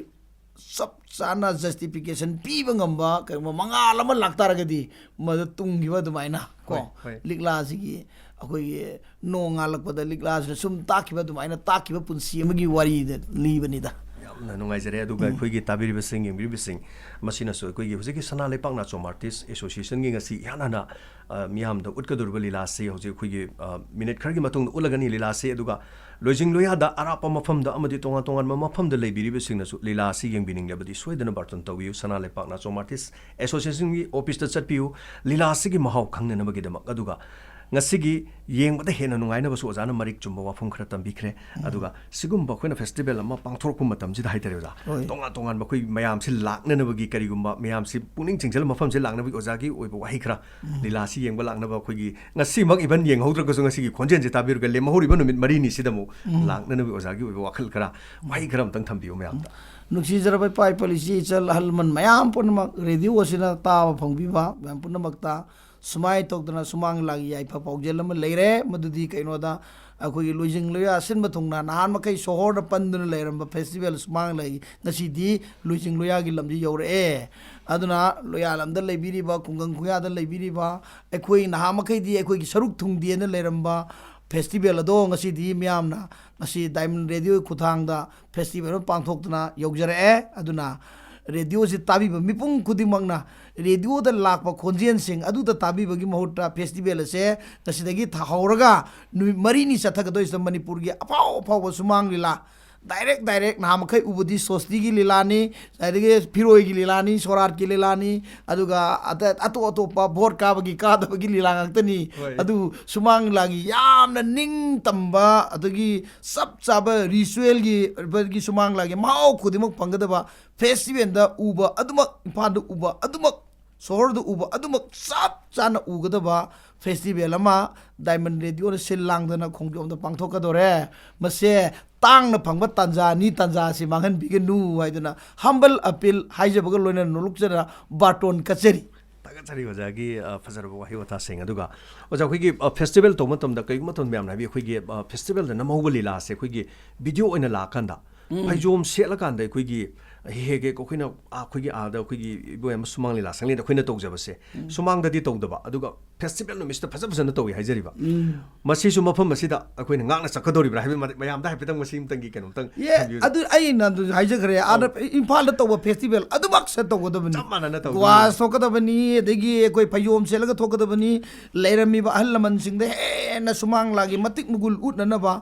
ꯆꯞ ꯆꯥꯅ ꯖꯁꯇꯤꯐꯤꯀꯦꯁꯟ ꯄꯤꯕ ꯉꯝꯕ ꯀꯩꯒꯨꯝꯕ ꯃꯉꯥꯜ ꯑꯃ ꯂꯥꯛꯇꯥꯔꯒꯗꯤ, ꯃꯗꯨ ꯇꯨꯡꯈꯤꯕ ꯑꯗꯨꯃꯥꯏꯅ ꯀꯣ, ꯍꯣꯏ, ꯍꯣꯏ꯫ ꯂꯤꯛꯂꯥꯁꯤꯒꯤ ꯑꯩꯈꯣꯏꯒꯤ ꯅꯣꯡꯉꯥꯜꯂꯛꯄꯗ ꯂꯤꯛꯂꯥꯁꯤꯅ ꯁꯨꯝ ꯇꯥꯛꯈꯤꯕ ꯑꯗꯨꯃꯥꯏꯅ ꯇꯥꯛꯈꯤꯕ ꯄꯨꯟꯁꯤ ꯑꯃꯒꯤ ꯋꯥꯔꯤꯗ ꯂꯤꯕꯅꯤꯗ꯫ ꯌꯥꯝꯅ ꯅꯨꯡꯉꯥꯏꯖꯔꯦ꯫ ꯑꯗꯨꯒ ꯎꯝ꯫ ꯑꯩꯈꯣꯏꯒꯤ ꯇꯥꯕꯤꯔꯤꯕꯁꯤꯡ, ꯌꯦꯡꯕꯤꯔꯤꯕꯁꯤꯡ, ꯃꯁꯤꯅꯁꯨ ꯑꯩꯈꯣꯏꯒꯤ ꯍꯧꯖꯤꯛꯀꯤ ꯁꯅꯥ ꯂꯩꯄꯥꯛ ꯅꯥꯆꯣꯝ ꯑꯥꯔꯇꯤꯁ ꯑꯦꯁꯣꯁꯤꯌꯦꯁꯟꯒꯤ ꯉꯁꯤ ꯏꯍꯥꯟ ꯍꯥꯟꯅ, ꯑ, ꯃꯤꯌꯥꯝꯗ ꯎꯠꯀꯗꯧꯔꯤꯕ ꯂꯤꯂꯥꯁꯤ ꯍꯧꯖꯤꯛ ꯑꯩꯈꯣꯏꯒꯤ, ꯑ, ꯃꯤꯅꯤꯠ ꯈꯔꯒꯤ ꯃꯇꯨꯡꯗ ꯎꯠꯂꯒꯅꯤ ꯂꯤꯂꯥꯁꯤ꯫ ꯑꯗꯨꯒ ꯂꯣꯏꯖꯤꯡ ꯂꯣꯌꯥꯗ ꯑꯔꯥꯞꯄ ꯃꯐꯝꯗ ꯑꯃꯗꯤ ꯇꯣꯉꯥꯟ ꯇꯣꯉꯥꯟꯕ ꯃꯐꯝꯗ ꯂꯩꯕꯤꯔꯤꯕꯁꯤꯡꯅꯁꯨ ꯂꯤꯂꯥ ꯑꯁꯤ ꯌꯦꯡꯕꯤꯅꯤꯡꯂꯕꯗꯤ ꯁꯣꯏꯗꯅ ꯕꯥꯔꯇꯣꯟ ꯇꯧꯕꯤꯌꯨ꯫ ꯁꯅꯥ ꯂꯩꯄꯥꯛ ꯅꯥꯆꯣꯝ ꯑꯥꯔꯇꯤꯁ ꯑꯦꯁꯣꯁꯤꯌꯦꯁꯟꯒꯤ ꯑꯣꯐꯤꯁꯇ ꯆꯠꯄꯤꯌꯨ꯫ ꯂꯤꯂꯥ ꯑꯁꯤꯒꯤ ꯃꯍꯥꯎ ꯈꯪꯅꯅꯕꯒꯤꯗꯃꯛ꯫ ꯑꯗꯨꯒ ꯉꯁꯤꯒꯤ ꯌꯦꯡꯕꯗ ꯍꯦꯟꯅ ꯅꯨꯡꯉꯥꯏꯅꯕꯁꯨ ꯑꯣꯖꯥꯅ ꯃꯔꯤꯛ ꯆꯨꯝꯕ ꯋꯥꯐꯝ ꯈꯔ ꯇꯝꯕꯤꯈ꯭ꯔꯦ꯫ ꯎꯝ꯫ ꯑꯗꯨꯒ ꯁꯤꯒꯨꯝꯕ ꯑꯩꯈꯣꯏꯅ ꯐꯦꯁꯇꯤꯚꯦꯜ ꯑꯃ ꯄꯥꯡꯊꯣꯔꯛꯄ ꯃꯇꯝꯁꯤꯗ ꯍꯥꯏꯇꯥꯔꯦ ꯑꯣꯖꯥ, ꯍꯣꯏ꯫ ꯇꯣꯉꯥꯟ ꯇꯣꯉꯥꯟꯕ ꯑꯩꯈꯣꯏ ꯃꯌꯥꯝꯁꯤ ꯂꯥꯛꯅꯅꯕꯒꯤ, ꯀꯔꯤꯒꯨꯝꯕ ꯃꯌꯥꯝꯁꯤ ꯄꯨꯛꯅꯤꯡ ꯆꯤꯡꯁꯤꯜꯂ ꯃꯐꯝꯁꯤ ꯂꯥꯛꯅꯕꯒꯤ ꯑꯣꯖꯥꯒꯤ ꯑꯣꯏꯕ ꯋꯥꯍꯩ ꯈꯔ, ꯎꯝ꯫ ꯂꯤꯂꯥꯁꯤ ꯌꯦꯡꯕ ꯂꯥꯛꯅꯕ ꯑꯩꯈꯣꯏꯒꯤ ꯉꯁꯤꯃꯛ ꯏꯚꯟ ꯌꯦꯡꯍꯧꯗ꯭ꯔꯒꯁꯨ ꯉꯁꯤꯒꯤ ꯈꯣꯟꯖꯦꯜꯁꯦ ꯇꯥꯕꯤꯔꯒ ꯂꯦꯝꯍꯧꯔꯤꯕ ꯅꯨꯃꯤꯠ ꯃꯔꯤꯅꯤꯁꯤꯗ ꯑꯃꯨꯛ ꯎꯝ꯫ ꯂꯥꯛꯅꯅꯕꯒꯤ ꯑꯣꯖꯥꯒꯤ ꯑꯣꯏꯕ ꯋꯥꯈꯜ ꯈꯔ, ꯋꯥꯍꯩ ꯈꯔ ꯑꯝꯇꯪ ꯊꯝꯕꯤꯌꯨ ꯃꯌꯥꯝꯗ꯫ ꯅꯨꯡꯁꯤꯖꯔꯕ ꯏꯄꯥ ꯏꯄꯨ ꯏꯆꯦ ꯏꯆꯜ ꯑꯍꯜ ꯂꯃꯟ ꯃꯌꯥꯝ ꯄꯨꯝꯅꯃꯛ, ꯔꯦꯗꯤꯑꯣ ꯑꯁꯤꯅ ꯇꯥꯕ ꯐꯪꯕꯤꯕ ꯃꯌꯥꯝ ꯄꯨꯝꯅꯃꯛꯇ ꯁꯨꯃꯥꯏ ꯇꯧꯗꯅ ꯁꯨꯃꯥꯡ ꯂꯤꯂꯥꯒꯤ ꯌꯥꯏꯐ ꯄꯥꯎꯖꯦꯜ ꯑꯃ ꯂꯩꯔꯦ꯫ ꯃꯗꯨꯗꯤ ꯀꯩꯅꯣꯗ, ꯑꯩꯈꯣꯏꯒꯤ ꯂꯣꯏꯖꯤꯡ ꯂꯣꯌꯥ ꯑꯁꯤꯟꯕ ꯊꯨꯡꯅ ꯅꯍꯥꯟ ꯃꯈꯩ ꯁꯣꯍꯣꯔꯗ ꯄꯟꯗꯨꯅ ꯂꯩꯔꯝꯕ ꯐꯦꯁꯇꯤꯚꯦꯜ ꯁꯨꯃꯥꯡ ꯂꯤꯂꯥꯒꯤ ꯉꯁꯤꯗꯤ ꯂꯣꯏꯖꯤꯡ ꯂꯣꯌꯥꯒꯤ ꯂꯝꯁꯤ ꯌꯧꯔꯛꯑꯦ꯫ ꯑꯗꯨꯅ ꯂꯣꯌꯥ ꯂꯝꯗ ꯂꯩꯕꯤꯔꯤꯕ, ꯈꯨꯡꯒꯪ ꯈꯨꯌꯥꯗ ꯂꯩꯕꯤꯔꯤꯕ, ꯑꯩꯈꯣꯏ ꯅꯍꯥ ꯃꯈꯩꯗꯤ ꯑꯩꯈꯣꯏꯒꯤ ꯁꯔꯨꯛ ꯊꯨꯡꯗꯦꯅ ꯂꯩꯔꯝꯕ ꯐꯦꯁꯇꯤꯚꯦꯜ ꯑꯗꯣ ꯉꯁꯤꯗꯤ ꯃꯤꯌꯥꯝꯅ ꯉꯁꯤ ꯗꯥꯏꯃꯟ ꯔꯦꯗꯤꯑꯣꯒꯤ ꯈꯨꯠꯊꯥꯡꯗ ꯐꯦꯁꯇꯤꯚꯦꯜ ꯑꯃ ꯄꯥꯡꯊꯣꯛꯇꯨꯅ ꯌꯧꯖꯔꯛꯑꯦ꯫ ꯑꯗꯨꯅ ꯔꯦꯗꯤꯑꯣꯁꯤ ꯇꯥꯕꯤꯕ ꯃꯤꯄꯨꯝ ꯈꯨꯗꯤꯡꯃꯛꯅ ꯔꯦꯗꯤꯑꯣꯗ ꯂꯥꯛꯄ ꯈꯣꯟꯖꯦꯜꯁꯤꯡ ꯑꯗꯨꯗ ꯇꯥꯕꯤꯕꯒꯤ ꯃꯍꯨꯠꯇ ꯐꯦꯁꯇꯤꯚꯦꯜ ꯑꯁꯦ ꯉꯁꯤꯗꯒꯤ ꯊꯥ ꯍꯧꯔꯒ ꯅꯨꯃꯤꯠ ꯃꯔꯤꯅꯤ ꯆꯠꯊꯒꯗꯣꯏꯁꯤꯗ ꯃꯅꯤꯄꯨꯔꯒꯤ ꯑꯐꯥꯎ ꯑꯐꯥꯎꯕ ꯁꯨꯃꯥꯡ ꯂꯤꯂꯥ ꯗꯥꯏꯔꯦꯛ ꯗꯥꯏꯔꯦꯛ ꯅꯍꯥ ꯃꯈꯩ ꯎꯕꯗꯤ ꯁꯣꯁꯇꯤꯒꯤ ꯂꯤꯂꯥꯅꯤ, ꯑꯗꯒꯤ ꯐꯤꯔꯣꯏꯒꯤ ꯂꯤꯂꯥꯅꯤ, ꯁꯣꯔꯥꯠꯀꯤ ꯂꯤꯂꯥꯅꯤ, ꯑꯗꯨꯒ ꯑꯇ-, ꯑꯇꯣꯞ ꯑꯇꯣꯞꯄ ꯚꯣꯠ ꯀꯥꯕꯒꯤ ꯀꯥꯗꯕꯒꯤ ꯂꯤꯂꯥ ꯉꯥꯛꯇꯅꯤ꯫ ꯍꯣꯏ꯫ ꯑꯗꯨ ꯁꯨꯃꯥꯡ ꯂꯤꯂꯥꯒꯤ ꯌꯥꯝꯅ ꯅꯤꯡꯇꯝꯕ, ꯑꯗꯒꯤ ꯆꯞ ꯆꯥꯕ ꯔꯤꯆꯨꯋꯦꯜꯒꯤ ꯁꯨꯃꯥꯡ ꯂꯤꯂꯥꯒꯤ ꯃꯍꯥꯎ ꯈꯨꯗꯤꯡꯃꯛ ꯐꯪꯒꯗꯕ ꯐꯦꯁꯇꯤꯚꯦꯜꯗ ꯎꯕ ꯑꯗꯨꯃꯛ, ꯏꯝꯐꯥꯜꯗ ꯎꯕ ꯑꯗꯨꯃꯛ, ꯁꯣꯍꯣꯔꯗ ꯎꯕ ꯑꯗꯨꯃꯛ ꯆꯞ ꯆꯥꯅ ꯎꯒꯗꯕ ꯐꯦꯁꯇꯤꯚꯦꯜ ꯑꯃ ꯗꯥꯏꯃꯟ ꯔꯦꯗꯤꯑꯣꯅ ꯁꯤꯜ ꯂꯥꯡꯗꯅ ꯈꯣꯡꯖꯣꯝꯗ ꯄꯥꯡꯊꯣꯛꯀꯗꯧꯔꯦ꯫ ꯃꯁꯦ ꯇꯥꯡꯅ ꯐꯪꯕ ꯇꯥꯟꯖꯥꯅꯤ, ꯇꯥꯟꯖꯥꯁꯤ ꯃꯥꯡꯍꯟꯕꯤꯒꯅꯨ ꯍꯥꯏꯗꯨꯅ humble appeal ꯍꯥꯏꯖꯕꯒ ꯂꯣꯏꯅꯅ ꯅꯣꯂꯨꯛꯆꯅ ꯕꯥꯔꯇꯣꯟ ꯀꯠꯆꯔꯤ꯫ ꯊꯥꯒꯠꯆꯔꯤ ꯑꯣꯖꯥꯒꯤ, ꯑ, ꯐꯖꯔꯕ ꯋꯥꯍꯩ ꯋꯥꯇꯥꯁꯤꯡ꯫ ꯑꯗꯨꯒ ꯑꯣꯖꯥ, ꯑꯩꯈꯣꯏꯒꯤ, ꯑ, ꯐꯦꯁꯇꯤꯚꯦꯜ ꯇꯧꯕ ꯃꯇꯝꯗ ꯀꯔꯤꯒꯨꯝꯕ ꯃꯇꯝꯗ ꯃꯌꯥꯝꯅ ꯍꯥꯏꯕꯤ ꯑꯩꯈꯣꯏꯒꯤ, ꯑ, ꯐꯦꯁꯇꯤꯚꯦꯜꯗ ꯅꯝꯍꯧꯕ ꯂꯤꯂꯥꯁꯦ ꯑꯩꯈꯣꯏꯒꯤ ꯚꯤꯗꯤꯑꯣ ꯑꯣꯏꯅ ꯂꯥꯛꯑꯀꯥꯟꯗ ꯎꯝ꯫ ꯐꯩꯖꯣꯝ ꯁꯦꯠꯂꯀꯥꯟꯗ ꯑꯩꯈꯣꯏꯒꯤ ꯍꯦꯛ ꯍꯦꯛ ꯑꯩꯈꯣꯏꯅ, ꯑ, ꯑꯩꯈꯣꯏꯒꯤ ꯑꯥꯗ ꯑꯩꯈꯣꯏꯒꯤ ꯏꯕꯣꯌꯥꯏꯃ ꯁꯨꯃꯥꯡ ꯂꯤꯂꯥ ꯁꯪꯂꯦꯟꯗ ꯑꯩꯈꯣꯏꯅ ꯇꯧꯖꯕꯁꯦ ꯎꯝ꯫ ꯁꯨꯃꯥꯡꯗꯗꯤ ꯇꯧꯗꯕ, ꯑꯗꯨꯒ ꯐꯦꯁꯇꯤꯚꯦꯜ ꯅꯨꯃꯤꯠꯁꯤꯗ ꯐꯖ ꯐꯖꯅ ꯇꯧꯏ ꯍꯥꯏꯖꯔꯤꯕ꯫ ꯎꯝ꯫ ꯃꯁꯤꯁꯨ ꯃꯐꯝ ꯑꯁꯤꯗ ꯑꯩꯈꯣꯏꯅ ꯉꯥꯛꯅ ꯆꯠꯀꯗꯧꯔꯤꯕ꯭ꯔꯥ ꯍꯥꯏꯕ ꯃ-, ꯃꯌꯥꯝꯗ ꯍꯥꯏꯐꯦꯠꯇꯪ ꯃꯁꯤ ꯑꯃꯇꯪꯒꯤ ꯀꯩꯅꯣꯝꯇꯪ ꯌꯦ, ꯊꯝꯕꯤꯌꯨ꯫ ꯑꯗꯨ ꯑꯩꯅ ꯑꯗꯨ ꯍꯥꯏꯖꯈ꯭ꯔꯦ, ꯑꯥꯗ ꯑꯧ꯫ ꯏꯝꯐꯥꯜꯗ ꯇꯧꯕ ꯐꯦꯁꯇꯤꯚꯦꯜ ꯑꯗꯨꯃꯛꯁꯦ ꯇꯧꯒꯗꯕꯅꯤ꯫ ꯆꯞ ꯃꯥꯟꯅꯅ ꯇꯧꯗꯣꯏꯅꯤ꯫ ꯒ꯭ꯋꯥꯁ ꯊꯣꯛꯀꯗꯕꯅꯤ, ꯑꯗꯒꯤ ꯑꯩꯈꯣꯏ ꯐꯩꯖꯣꯝ ꯁꯦꯠꯂꯒ ꯊꯣꯛꯀꯗꯕꯅꯤ, ꯂꯩꯔꯝꯃꯤꯕ ꯑꯍꯜ ꯂꯃꯟꯁꯤꯡꯗ ꯍꯦꯟꯅ ꯁꯨꯃꯥꯡ ꯂꯤꯂꯥꯒꯤ ꯃꯇꯤꯛ ꯃꯒꯨꯟ ꯎꯠꯅꯅꯕ,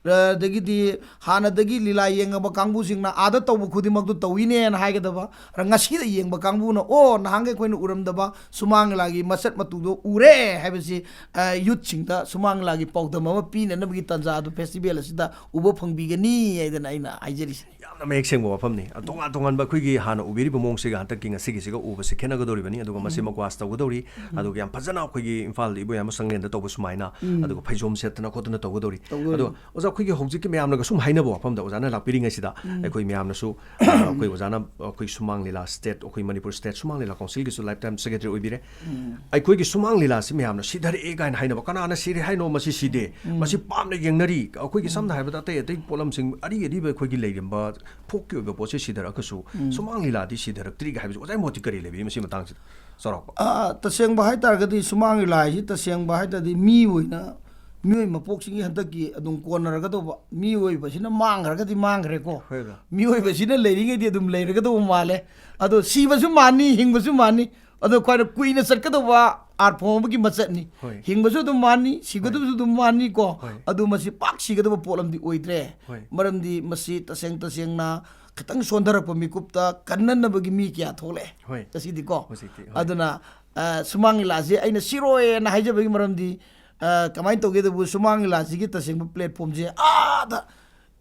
ꯑꯗꯒꯤꯗꯤ ꯍꯥꯟꯅꯗꯒꯤ ꯂꯤꯂꯥ ꯌꯦꯡꯉꯕ ꯀꯥꯡꯕꯨꯁꯤꯡꯅ ꯑꯥꯗ ꯇꯧꯕ ꯈꯨꯗꯤꯡꯃꯛꯇꯨ ꯇꯧꯏꯅꯦꯅ ꯍꯥꯏꯒꯗꯕ, ꯉꯁꯤꯗ ꯌꯦꯡꯕ ꯀꯥꯡꯕꯨꯅ, "ꯑꯣ, ꯅꯍꯥꯟꯒꯩ ꯑꯩꯈꯣꯏꯅ ꯎꯔꯝꯗꯕ ꯁꯨꯃꯥꯡ ꯂꯤꯂꯥꯒꯤ ꯃꯁꯛ ꯃꯇꯧꯗꯣ ꯎꯔꯦ" ꯍꯥꯏꯕꯁꯤ, ꯑ, ꯌꯨꯠꯁꯤꯡꯗ ꯁꯨꯃꯥꯡ ꯂꯤꯂꯥꯒꯤ ꯄꯥꯎꯗꯝ ꯑꯃ ꯄꯤꯅꯅꯕꯒꯤ ꯇꯥꯟꯖꯥ ꯑꯗꯨ ꯐꯦꯁꯇꯤꯚꯦꯜ ꯑꯁꯤꯗ ꯎꯕ ꯐꯪꯕꯤꯒꯅꯤ ꯍꯥꯏꯗꯅ ꯑꯩꯅ ꯍꯥꯏꯖꯔꯤꯁꯤꯅꯤ꯫ ꯌꯥꯝꯅ ꯃꯌꯦꯛ ꯁꯦꯡꯕ ꯋꯥꯐꯝꯅꯤ꯫ ꯇꯣꯉꯥꯟ ꯇꯣꯉꯥꯟꯕ ꯑꯩꯈꯣꯏꯒꯤ ꯍꯥꯟꯅ ꯎꯕꯤꯔꯤꯕ ꯃꯑꯣꯡꯁꯤꯒ ꯍꯟꯗꯛꯀꯤ ꯉꯁꯤꯒꯤꯁꯤꯒ ꯎꯕꯁꯤ ꯈꯦꯠꯅꯒꯗꯧꯔꯤꯕꯅꯤ꯫ ꯑꯗꯨꯒ ꯃꯁꯤ ꯎꯝ꯫ ꯃꯀ꯭ꯋꯥꯁ ꯇꯧꯒꯗꯧꯔꯤ꯫ ꯎꯝ꯫ ꯑꯗꯨꯒ ꯌꯥꯝ ꯐꯖꯅ ꯑꯩꯈꯣꯏꯒꯤ ꯏꯝꯐꯥꯜꯗ ꯏꯕꯣꯌꯥꯏꯃ ꯁꯪꯂꯦꯟꯗ ꯇꯧꯕ ꯁꯨꯃꯥꯏꯅ, ꯎꯝ꯫ ꯑꯗꯨꯒ ꯐꯩꯖꯣꯝ ꯁꯦꯠꯇꯅ ꯈꯣꯠꯇꯅ ꯇꯧꯒꯗꯧꯔꯤ꯫ ꯇꯧꯒꯗꯧꯔꯤ꯫ ꯑꯗꯣ ꯑꯣꯖꯥ, ꯑꯩꯈꯣꯏꯒꯤ ꯍꯧꯖꯤꯛꯀꯤ ꯃꯌꯥꯝꯅꯒ ꯁꯨꯝ ꯍꯥꯏꯅꯕ ꯋꯥꯐꯝꯗ ꯑꯣꯖꯥꯅ ꯂꯥꯛꯄꯤꯔꯤꯉꯩꯁꯤꯗ ꯎꯝ꯫ ꯑꯩꯈꯣꯏ ꯃꯌꯥꯝꯅꯁꯨ, ꯑ, ꯑꯩꯈꯣꯏ ꯑꯣꯖꯥꯅ ꯑꯩꯈꯣꯏ ꯁꯨꯃꯥꯡ ꯂꯤꯂꯥ ꯁ꯭ꯇꯦꯠ, ꯑꯩꯈꯣꯏ ꯃꯅꯤꯄꯨꯔ ꯁ꯭ꯇꯦꯠ ꯁꯨꯃꯥꯡ ꯂꯤꯂꯥ ꯀꯥꯎꯟꯁꯤꯜꯒꯤꯁꯨ ꯂꯥꯏꯐ ꯇꯥꯏꯝ ꯁꯦꯀ꯭ꯔꯦꯇꯔꯤ ꯑꯣꯏꯕꯤꯔꯦ꯫ ꯎꯝ꯫ ꯑꯩꯈꯣꯏꯒꯤ ꯁꯨꯃꯥꯡ ꯂꯤꯂꯥꯁꯤ ꯃꯌꯥꯝꯅ ꯁꯤꯊꯔꯛꯑꯦ ꯀꯥꯏꯅ ꯍꯥꯏꯅꯕ, ꯀꯅꯥꯅ ꯁꯤꯔꯦ ꯍꯥꯏꯅꯣ? ꯃꯁꯤ ꯁꯤꯗꯦ꯫ ꯎꯝ꯫ ꯃꯁꯤ ꯄꯥꯝꯅ ꯌꯦꯡꯅꯔꯤ꯫ ꯑꯩꯈꯣꯏꯒꯤ ꯎꯝ꯫ ꯁꯝꯅ ꯍꯥꯏꯔꯕꯗ ꯑꯇꯩ ꯑꯇꯩ ꯄꯣꯠꯂꯝꯁꯤꯡ, ꯑꯔꯤ ꯑꯔꯤꯕ ꯑꯩꯈꯣꯏꯒꯤ ꯂꯩꯔꯝꯕ ꯐꯣꯛꯀꯤ ꯑꯣꯏꯕ ꯄꯣꯠꯁꯦ ꯁꯤꯊꯔꯛꯑꯒꯁꯨ ꯎꯝ꯫ ꯁꯨꯃꯥꯡ ꯂꯤꯂꯥꯗꯤ ꯁꯤꯊꯔꯛꯇ꯭ꯔꯤꯒ ꯍꯥꯏꯕꯁꯤ ꯑꯣꯖꯥꯒꯤ ꯃꯣꯠꯇꯤ ꯀꯔꯤ ꯂꯩꯕꯤꯔꯤ ꯃꯁꯤ ꯃꯇꯥꯡꯁꯤꯗ? ꯆꯥꯎꯔꯥꯛꯄ꯫ ꯑ, ꯇꯁꯦꯡꯕ ꯍꯥꯏ ꯇꯥꯔꯒꯗꯤ ꯁꯨꯃꯥꯡ ꯂꯤꯂꯥ ꯍꯥꯏꯁꯤ ꯇꯁꯦꯡꯕ ꯍꯥꯏ ꯇꯥꯔꯗꯤ ꯃꯤ ꯑꯣꯏꯅ ꯃꯤꯑꯣꯏ ꯃꯄꯣꯛꯁꯤꯒꯤ ꯍꯟꯗꯛꯀꯤ ꯑꯗꯨꯝ ꯀꯣꯟꯅꯔꯒꯗꯧꯕ, ꯃꯤꯑꯣꯏꯕꯁꯤꯅ ꯃꯥꯡꯈ꯭ꯔꯒꯗꯤ ꯃꯥꯡꯈ꯭ꯔꯦꯀꯣ꯫ ꯍꯣꯏ ꯑꯣꯖꯥ꯫ ꯃꯤꯑꯣꯏꯕꯁꯤꯅ ꯂꯩꯔꯤꯉꯩꯗꯤ ꯑꯗꯨꯝ ꯂꯩꯔꯒꯗꯧꯕ ꯃꯥꯜꯂꯦ꯫ ꯑꯗꯣ ꯁꯤꯕꯁꯨ ꯃꯥꯟꯅꯤ, ꯍꯤꯡꯕꯁꯨ ꯃꯥꯟꯅꯤ꯫ ꯑꯗꯣ ꯈ꯭ꯋꯥꯏꯗ ꯀꯨꯏꯅ ꯆꯠꯀꯗꯧꯕ art form ꯑꯃꯒꯤ ꯃꯆꯠꯅꯤ꯫ ꯍꯣꯏ꯫ ꯍꯤꯡꯕꯁꯨ ꯑꯗꯨꯝ ꯃꯥꯟꯅꯤ, ꯁꯤꯒꯗꯕꯁꯨ ꯑꯗꯨꯝ ꯃꯥꯟꯅꯤꯀꯣ꯫ ꯍꯣꯏ꯫ ꯑꯗꯨ ꯃꯁꯤ ꯄꯥꯛ ꯁꯤꯒꯗꯕ ꯄꯣꯠ ꯑꯃꯗꯤ ꯑꯣꯏꯗ꯭ꯔꯦ꯫ ꯍꯣꯏ꯫ ꯃꯔꯝꯗꯤ ꯃꯁꯤ ꯇꯁꯦꯡ ꯇꯁꯦꯡꯅ ꯈꯤꯇꯪ ꯁꯣꯟꯊꯔꯛꯄ ꯃꯤꯀꯨꯞꯇ ꯀꯟꯅꯅꯕꯒꯤ ꯃꯤ ꯀꯌꯥ ꯊꯣꯛꯂꯛꯑꯦ꯫ ꯍꯣꯏ꯫ ꯉꯁꯤꯗꯤꯀꯣ꯫ ꯍꯧꯖꯤꯛꯇꯤ, ꯍꯣꯏ꯫ ꯑꯗꯨꯅ, ꯑ, ꯁꯨꯃꯥꯡ ꯂꯤꯂꯥꯁꯦ ꯑꯩꯅ ꯁꯤꯔꯣꯏꯅ ꯍꯥꯏꯖꯕꯒꯤ ꯃꯔꯝꯗꯤ, ꯑ, ꯀꯃꯥꯏꯅ ꯇꯧꯒꯦꯗꯕꯨ ꯁꯨꯃꯥꯡ ꯂꯤꯂꯥꯁꯤꯒꯤ ꯇꯁꯦꯡꯕ platformꯁꯦ ꯑꯥꯗ